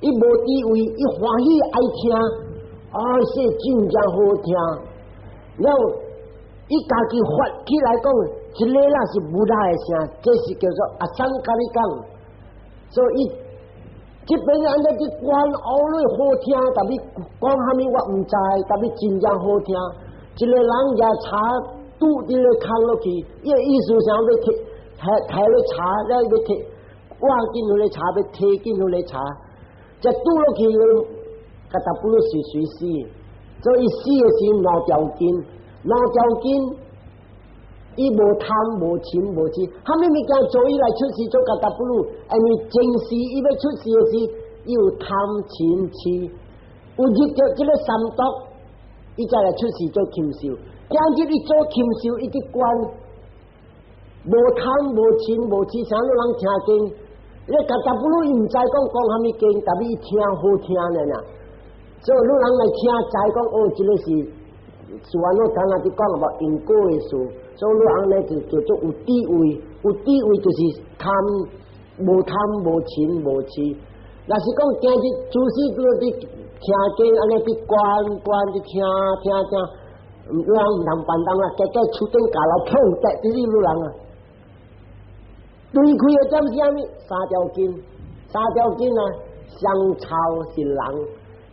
伊無智慧，伊歡喜愛聽，啊，這真正好聽。了。伊家己發起來講，這個啦是 Buddha 的聲，這是叫做阿桑甲你講。所以這邊按呢佇觀學咧好聽，特別講啥物我毋知，特別真正好聽。一個人舉茶拄佇咧空落去，伊的意思想欲提，提提咧茶，了欲提，挖進去咧茶，欲提進去咧茶，才拄落去，跤達布魯隨隨死，所以死的時兩條筋，兩條筋，伊無貪無嗔無痴，啥物物件做伊來出世做跤達布魯，因為前世伊欲出世的時，伊有貪嗔痴，有入著這個三毒，伊才來出世做禽獸。今日伊做禽獸，伊佇觀無貪無嗔無痴，啥物人聽經？你跤達布魯伊毋知講講啥物經，特別伊聽好聽爾爾。所以汝人來聽知講哦，這個是是安怎剛才佇講無因果的事，所以汝人呢就叫做有智慧，有智慧就是貪無貪無嗔無痴。若是講今日祖師佇佇聽經按呢佇觀觀佇聽聽聽，汝人毋通辦當啊，結果樹頂架樓碰跌佇你汝人啊！對開的點是啥物？三條筋，三條筋啊，上臭是人，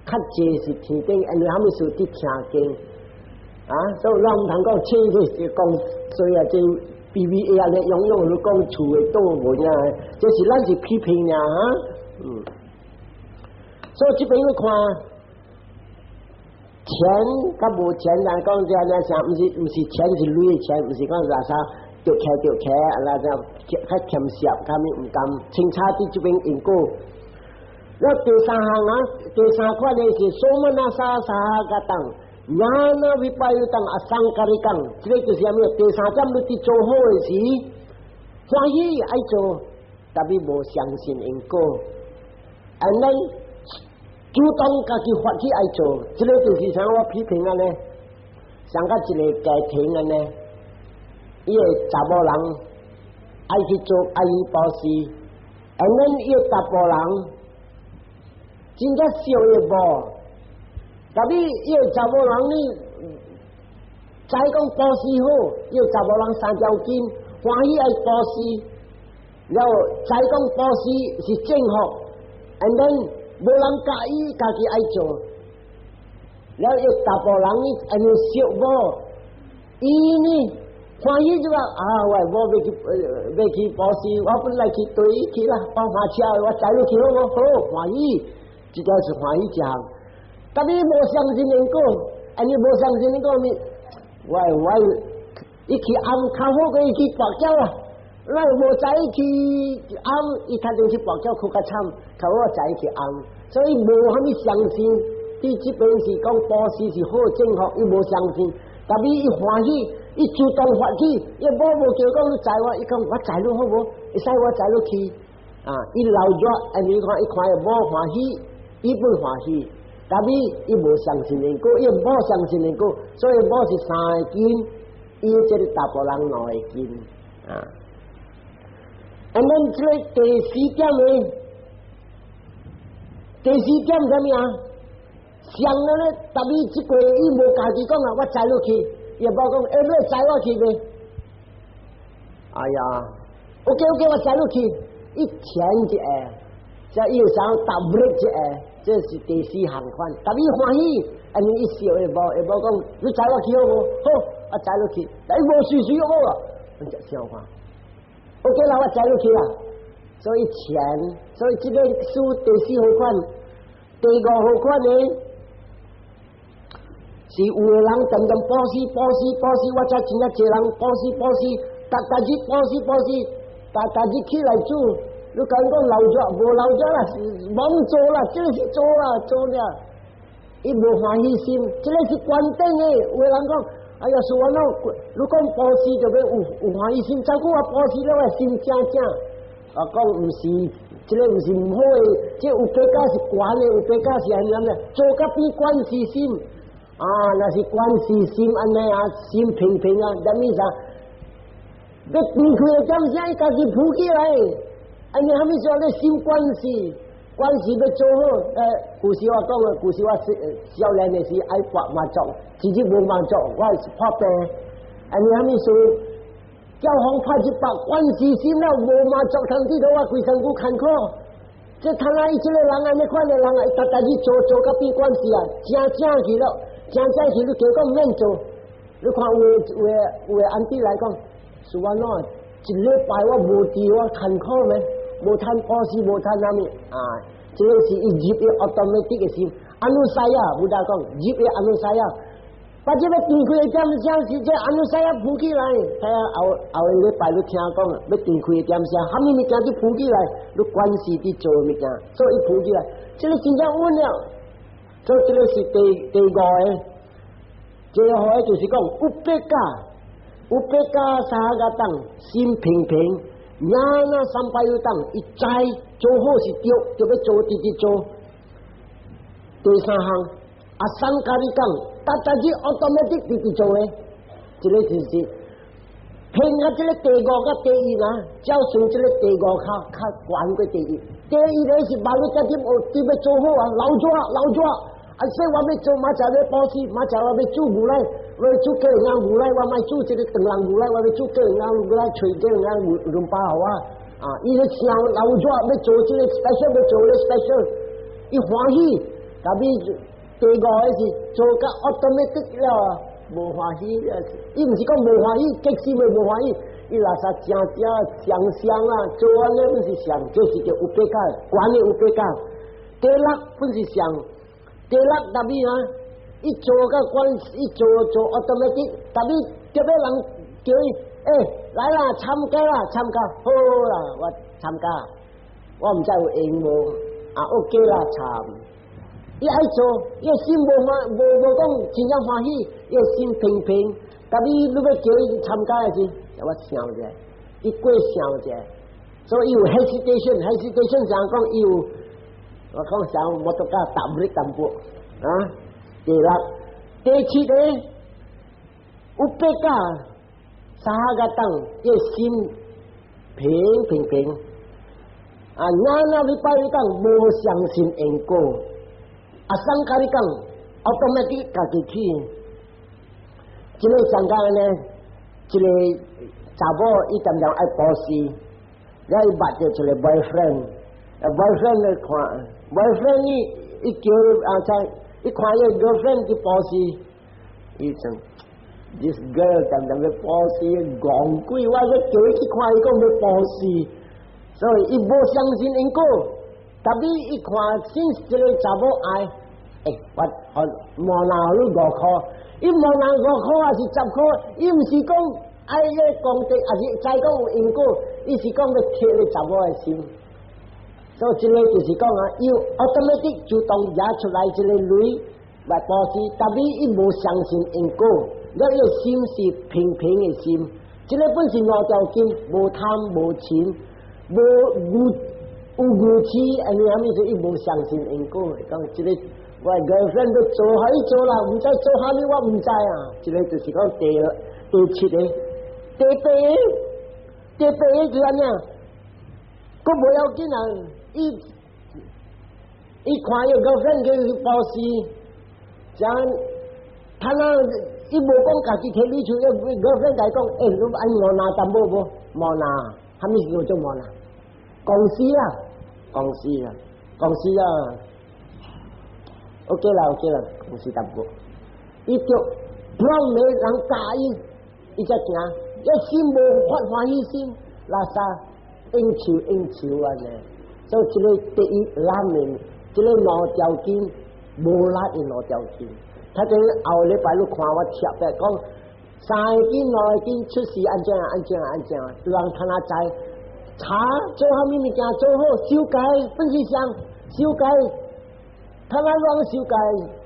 較濟是天頂，因為啥物事佇聽經啊？所以咱毋通講請去講所以啊，這 BBA 啊，你用用你講厝的倒無影，這是咱是批評爾哈？所以這邊你看，錢佮無錢人講這樣啥？毋是毋是錢是鐳的錢，毋是講啥啥著徛著徛，啊那這較儉惜，較物毋甘，清楚佇這邊因果。了第三項啊，第三款的是說嘛那啥啥個當，ญาณวิปปยุตังอสังขาริกัง，這個就是啥物？第三點你佇做好的時，歡喜愛做，特別無相信因果，and then 主動家己發起愛做，這個就是像我批評按呢，像甲一個家庭按呢，伊個查某人愛去做愛去布施，and then 伊個查埔人真正惜伊某，特別伊個查某人呢，知講布施好，伊個查某人三條筋，歡喜愛布施，了後知講布施是正確，and then 無人教伊，家己愛做。了伊查埔人呢，按呢惜某，伊呢歡喜就話啊，我某欲去欲去布施，我本來去綴伊去啦，我駕車，我載你去好無？好，歡喜，這個是歡喜一項。但你無相信因果，按呢無相信因果咪，我我伊去按較好過伊去跋筊啦。咱無早去唵，伊較陣去跋筊哭較慘，較好早去唵，所以無啥物相信。佇這邊是講布施是好正確，伊無相信，但是伊歡喜，伊主動發起，伊某無叫講你載我，伊講我載你好無？會使我載你去，啊！伊留咗，按呢看，伊看伊某歡喜，伊本歡喜，但是伊無相信因果，伊某相信因果，所以某是三個斤，伊這個查埔人兩個斤，啊！啊，咱這個第四點呢？第四點啥物啊？上了咧，特別這個伊無家己講啊，我載你去，伊某講，欸，你載我去未？哎呀，OK OK，我載你去，伊前一下，這伊有想踏 brake 一下，這是第四項款。特別歡喜，按呢伊笑伊某，伊某講，你載我去好無？好，我載你去，但伊無隨隨好啊，你只想看。OK 啦，我載你去啦。所以錢，所以這個書第四號款，第五號款呢？是有的人漸漸布施布施布施，我才真正濟人布施布施，逐逐日布施布施，逐逐日起來煮。你講講老咗無老咗啦，罔做啦，這個是做啦做了，伊無歡喜心，這個是關鍵的。有的人講，哎呀，是我喏，你講布施就欲有歡喜心，怎久我布施了，我心正正。啊，講毋是，這個毋是毋好的，這有比較是懸的，有比較是按呢咧，做甲比觀世心。啊，若是觀世心按呢啊，心平平啊，啥物啥？欲斷開的點聲，伊家己浮起來。按呢蝦米說咧？心觀世，觀世欲做好。舊時我講的，舊時我少年的時愛搏麻將，自己無麻將，我是破病。按呢蝦米說？叫風拍一百，觀世心了無麻將通佇倒我規身軀艱苦。這他那伊這個人按呢款的人啊，逐逐日做做甲變觀世啊，正正去了。正正去你加講毋免做，你看有的有的有的 auntie 來講，是安怎？一禮拜我無佇我艱苦咩？無趁布施，無趁啥物啊？這個是伊入的 automatic 的心。Anusaya，Buddha 講入的 anusaya，把這個斷開的點聲是這 anusaya 浮起來。睇下後後個禮拜你聽講，欲斷開的點聲，啥物物件就浮起來，你關係佇做物件，所以浮起來，這個真正穩了。所以這個是第五個，最後個就是講 upekkha，upekkha sahagata，心平平，ñāṇa sampayutta，伊知做好是對，就欲做直直做。第三項，asaṅkhārikaṃ，逐逐日 automatic 直直做的，這個就是偏啊！這個第五佮第一啊，照算這個第五較較懸過第一。第一個是萬你直接學，直欲做好啊，留咗留咗。啊！說我欲做，明仔欲布施，明仔我欲煮牛奶，我欲煮雞鴨牛奶，我莫煮這個長人牛奶，我欲煮雞鴨牛奶，揣雞鴨牛麵包予我。啊！伊咧想留咗欲做這個 special，欲做個 special，伊歡喜。特別第五個是做甲 automatic 了，無歡喜。伊毋是講無歡喜，結實會無歡喜。伊垃圾正正相相啊，做按呢本是上，這是叫 upekkha，懸的 upekkha。第六本是上。第六特別啊，伊做甲關，伊做做 automatic，特別特別人叫伊，欸，來啦，參加啦，參加，好啦，我參加，我毋知有閒無，啊，OK 啦，參。伊愛做，伊心無歡，無無講真正歡喜，伊心平平。特別你欲叫伊參加的時，我想者，伊過想者，所以伊有 hesitation，hesitation 上講伊有。我講想摩托車踏入淡薄啊，第六、第七個 upekkha sahagataṃ，伊心平平平啊，ñāṇa vipāyutaṃ無相信因果，asaṅkhārikaṃ automatic 家己去。這個上講呢，這個查某伊常常愛布施，了伊捌著一個 boyfriend，boyfriend 咧看，boyfriend 伊伊叫啊在，伊看伊 girlfriend 去布施，伊講 this girl 常常欲布施，戇鬼，我欲叫伊去看伊講欲布施，所以伊無相信因果，特別伊看 since 這個查某愛，欸，我無拿予你5箍，伊無拿5箍還是10箍，伊毋是講愛個功德，還是知講有因果，伊伊是講欲提你查某的心。所以這个就是講啊，伊 automatic 主動惹出來這个鐳來布施，但是伊無相信因果，了伊的心是平平的心。這个本是五條經，無貪無嗔，無無有愚癡，按呢啥物事？伊無相信因果，講這个我 girlfriend 都做予伊做啦，毋知做啥物，我毋知啊。這个就是講第七个，第八个，第八个就是按呢，閣無要緊啊！伊看伊 girlfriend 叫伊布施，這樣他那伊無講家己提鐳出，伊 girlfriend 共伊講，欸，你愛無拿淡薄無？無拿，啥物叫做無拿？公司啦，公司啦，公司啦。OK 啦，OK 啦，公司淡薄。伊就不讓沒人教伊，伊才行，伊心無發歡喜心，垃圾應酬應酬按呢。所以這个第一難的，這个五條經無力的五條經。他這後禮拜你看我貼的講，三个經五个經出世按怎按怎按怎，人看哪知查做啥物物件做好修改，本是啥修改，他那亂修改，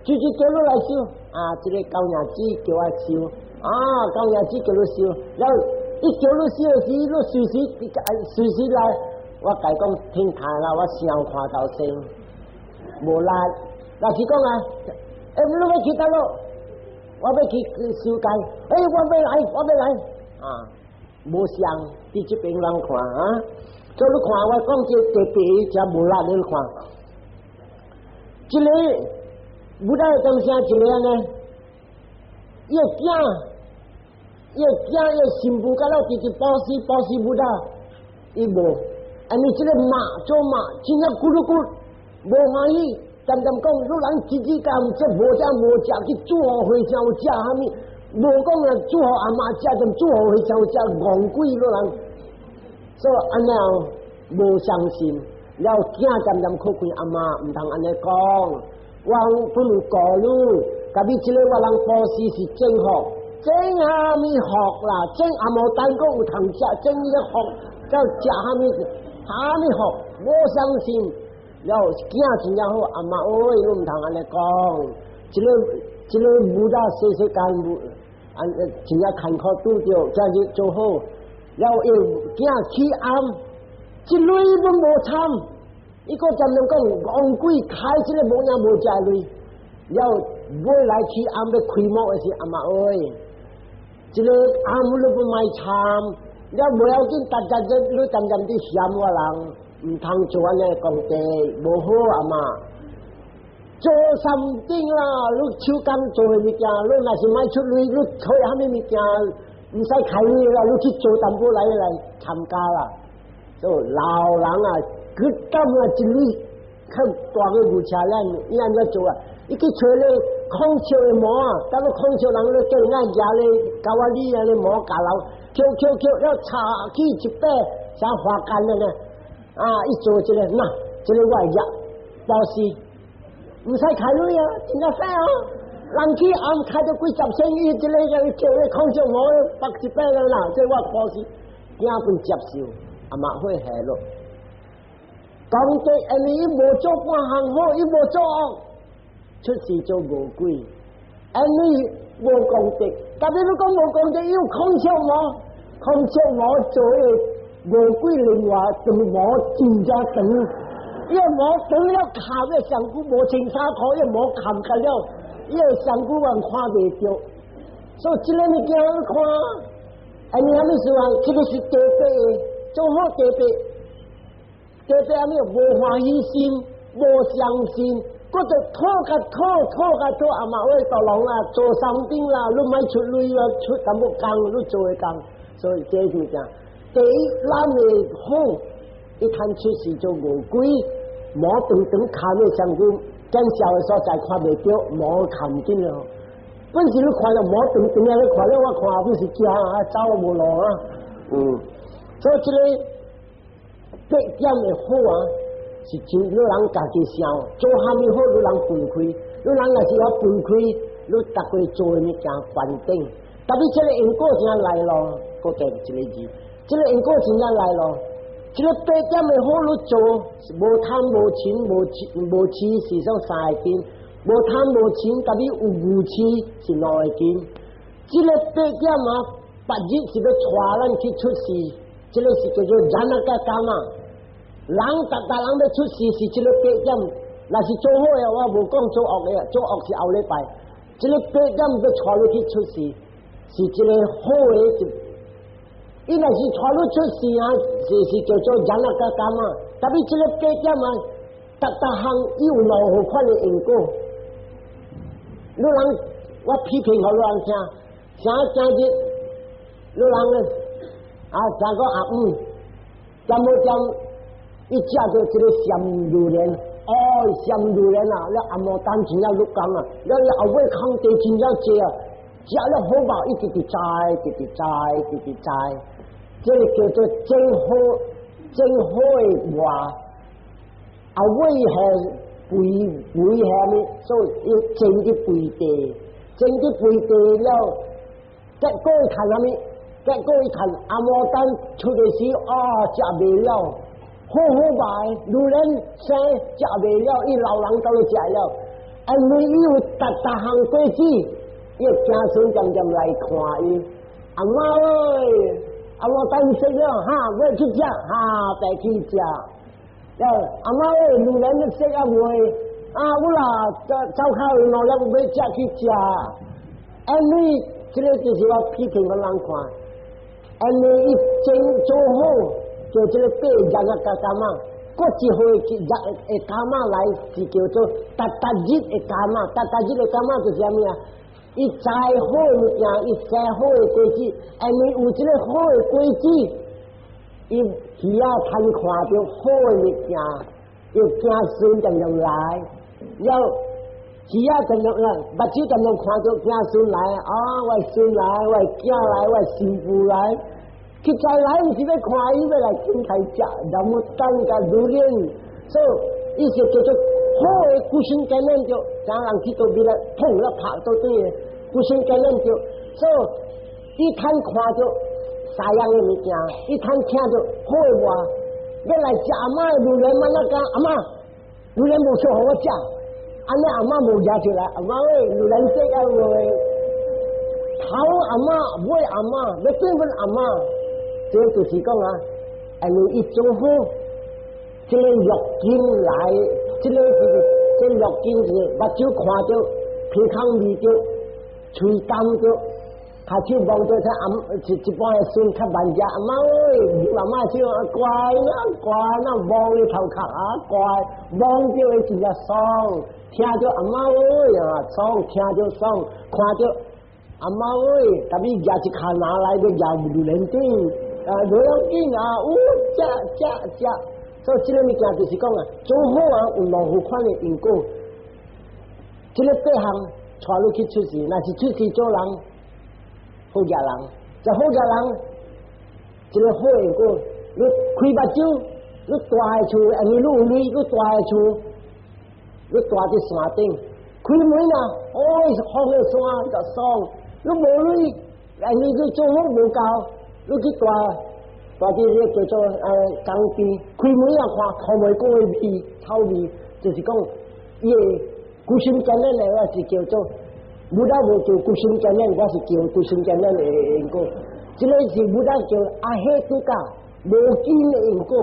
直接叫你來修啊！這个高娘子叫我修啊，高娘子叫你修，然後伊叫你修的時，你隨時隨時來。我共伊講聽台啦，我想看到先，無力。若是講啊，欸，你欲去佗落？我欲去修改，欸，我欲來，我欲來，啊，無相，佇這邊人看啊，所以你看我講這第八才無力，你看，這个無力的東西一个呢，伊的囝，伊的囝，伊的新婦甲了直直布施布施無力，伊無。按呢這个媽做媽，真正咕嚕咕，無歡喜，恬恬講，你人自己講，這無食無食去煮予和尚有食啥物？無講啊，煮予阿嬤食，就煮予和尚有食，戇鬼你人。所以按呢無相信，了囝恬恬靠近阿嬤，毋通按呢講。我本有顧慮，共你這个我人布施是正福，種啥物福啦？種阿摩丹閣有通食，種你個福叫食啥物？啥物福？無相信，了囝真正好，阿嬤喂，你毋通按呢講，這个這个母大細細間無，按真正艱苦拄著，這樣子做好，了伊囝起暗，一鐳攏無參，伊閣恬恬講戇鬼開這个無影無食鐳，了尾來起暗欲開幕的時，阿嬤喂，這个暗你都莫參。了無要緊，逐日你恬恬佇嫌我人，毋通做按呢功德，無好阿嬤。做三頂啦，你手工做的物件，你若是莫出鐳，你做啥物物件，毋使開鐳啦，你去做淡薄來來參加啦。做老人啊，佢感啊一鐳較大个牛車咱，伊按怎做啊？伊去揣咧孔雀的毛啊，當個孔雀人咧叫人愛舉咧高仔里啊咧毛夾樓，抾抾抾了插起一擺，像花干了呢。啊，伊做這个，那這个我會布施，毋使開鐳啊，真正使啊！人去暗開到幾十千億，這个叫咧孔雀毛拔一擺了啦，這我布施，囝本接受，阿媽會下落。功德，因為伊無做半項好，伊無做惡，出世做餓鬼。因為無功德，特別你講無功德，伊有孔雀毛，孔雀毛做的餓鬼另外長毛真正長，伊个毛長了冚個上久無穿衫褲，伊個毛冚開了，伊个上久人看袂著。所以這个物件你看，按呢啥物事啊？這个是第八个，做好第八。第八啥物？無歡喜心，無相信，閣就討較討，討較討，阿媽喂，大龍啊，做三頂啦，你莫出鐳啊，出淡薄工，你做的工，所以這是啥？第一，咱的好，伊趁出世做餓鬼，毛長長冚的上久，見小的所在看袂著，毛冚緊了。本是你看到毛長長啊，你看了我看不是驚啊，走無路啊，所以這个八點的好啊，是真你人家己想，做啥物好，你人分開，你人若是要分開，你逐個做的物件關頂，特別這个因果真來咯，閣加一个字，這個因果真正來咯。這個八點的好你做，無貪無嗔無痴無痴是說三個根，無貪無嗔，特別有愚痴是兩個根。這個八點啊，白日是欲帶咱去出世，這個是叫做 janaka kamma。人逐逐人欲出世是這個八點，若是做好的，我無講做惡的，做惡是後禮拜。這個八點欲帶你去出世，是這個好的。伊若是帶你出世啊，是叫做 janaka kamma。特別這個八點啊，逐逐項伊有兩款的因果。你人我批評予你人聽，啥今日你人啊，聽講阿姆，點無點，伊食著這個鹹榴蓮，哦，鹹榴蓮啊，了阿摩丹真正鹿港啊，了伊後尾空地真正濟啊，食了好飽，一直直栽，直直栽，直直栽。這個叫做真好真好的話，後尾係肥肥下面，所以要種啲肥地，種啲肥地了，結果伊看啥物？結果伊看阿摩丹出的時，啊，食袂了，好好賣，榴蓮生食袂了，伊老人都食了，因為伊有逐逐項果子，伊子孫漸漸來看伊，阿媽喂。阿摩丹食了哈，欲去食哈，白去食。了阿媽喂，榴蓮你食啊未？啊，有啦，走走口兩粒欲食去食。因為這個就是我批評予人看，因為伊真做好，做這個八 janaka kamma，閣一回的 kamma 來是叫做逐逐日的 kamma，逐逐日的 kamma 就是啥物啊？伊栽好的物件，伊生好的果子，因為有這個好的果子，伊耳仔通看著好的物件，伊子孫漸漸來，了耳仔漸漸來，目睭漸漸看著子孫來，啊，我孫來，我囝來，我媳婦來，去再來毋是欲看伊，欲來傾開食，然後等共榴蓮，所以伊是叫做好的 kusala 經驗著，啥人去佗位咧，碰了拍都對的，kusala 經驗著，所以伊通看著三樣的物件，伊通聽著好的話，欲來食阿媽的榴蓮，嘛那講阿媽，榴蓮無說予我食，按呢阿媽無舉出來，阿媽喂，榴蓮食啊無？頭阿媽，尾阿媽，欲變阮阿媽，這就是講啊，因為伊做好，這個欲境來。這個是這個欲境是目睭看著，鼻孔聞著，喙感著，跤手摸著，睇阿一一般的孫較慢食，阿媽喂，阿媽笑乖啊乖，那摸你頭殼啊乖，摸著會真正爽，聽著阿媽喂啊爽，聽著爽，看著阿媽喂，特別舉一跤拿來欲舉榴蓮頂，啊，無要緊啊，有食食食。所以這個物件就是講啊，做好啊有兩款的因果。這個八項帶你去出世，若是出世做人，好額人，就好額人，這個好因果，你開目睭，你蹛佇厝，因為你有鐳，你蹛佇厝，你蹛佇山頂，開門啊，哦，風的山就爽，你無鐳，因為你做好無夠，你去蹛。蹛佇這個叫做江邊，開門啊看，看袂過的味，臭味，就是講伊的 kusala 經驗的，我是叫做，Buddha 無叫 kusala 經驗，我是叫 kusala 經驗的因果。這個是 Buddha 叫 ahetuka 無根的因果，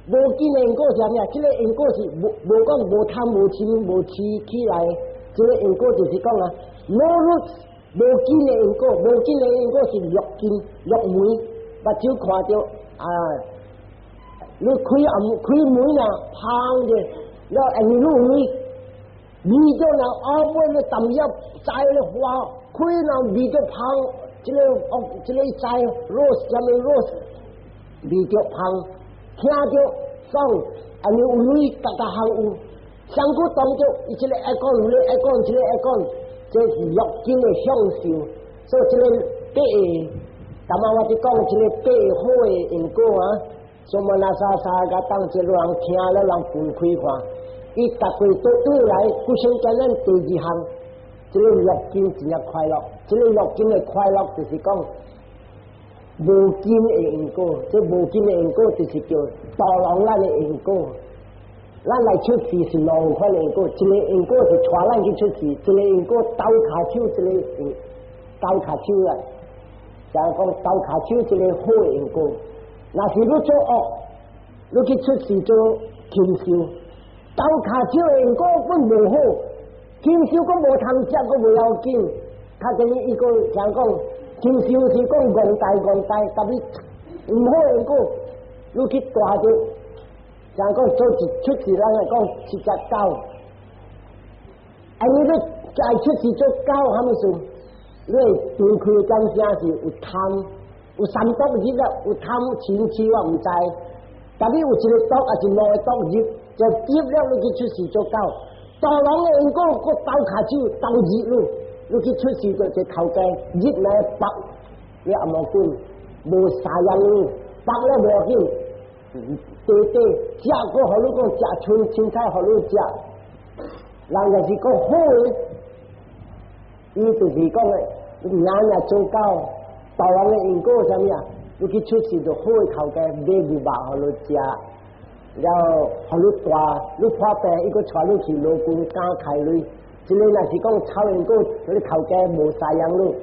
無根的因果是啥物啊？這個因果是無無講無貪無嗔無痴起來，這個因果就是講啊，no roots 無根的因果，無根的因果是六根六門，目睭看著啊，你開暗開門啊，芳者，了因為你有鐳，味著若後尾你淡葉摘了花，開若味著芳，這個哦，這個摘 rose 啥物 rose，味著芳，聽著爽，因為有鐳，逐逐項有，身軀當作伊這個愛講，那個愛講，這個愛講，這是六根的享受，所以這個八個，頭仔我佇講這個八個好的因果啊，somanassa sahagata，這個人聽了人分開看，伊逐個都對來，kusala 經驗第二項，這個六根真正快樂，這個六根的快樂就是講，無盡的因果，這無盡的因果就是叫導廊咱的因果。咱來出世是兩款因果，一個因果是帶咱去出世，一個因果鬥跤手，一個鬥跤手啊。就係講鬥跤手一個好的因果。若是你做惡，你去出世做禽獸，鬥跤手的因果本無好，禽獸閣無通食，閣無要緊。較濟伊個像講，禽獸是講戇呆戇呆，特別毋好因果，你去大隻，像講做一出世人來講是隻狗，啊你欲再出世做狗，啥物事？你會斷開感聲是有貪，有三毒入啊，有貪嗔痴我毋知，特別有一個毒抑是兩個毒入，就入了你去出世做狗。大人的因果閣鬥跤手鬥熱你，你去出世做一個頭家，熱來縛你也無管，無啥樣你，縛了無要緊，短短食閣予你講食春青菜予你食，人就是講好的，伊就是講的，你若若做狗，大人的因果啥物啊？你去出世就好的頭家買牛肉予你食。了後予你大，你破病，伊閣帶你去勞工監開鐳。這個若是講臭因果，你頭家無赡養你，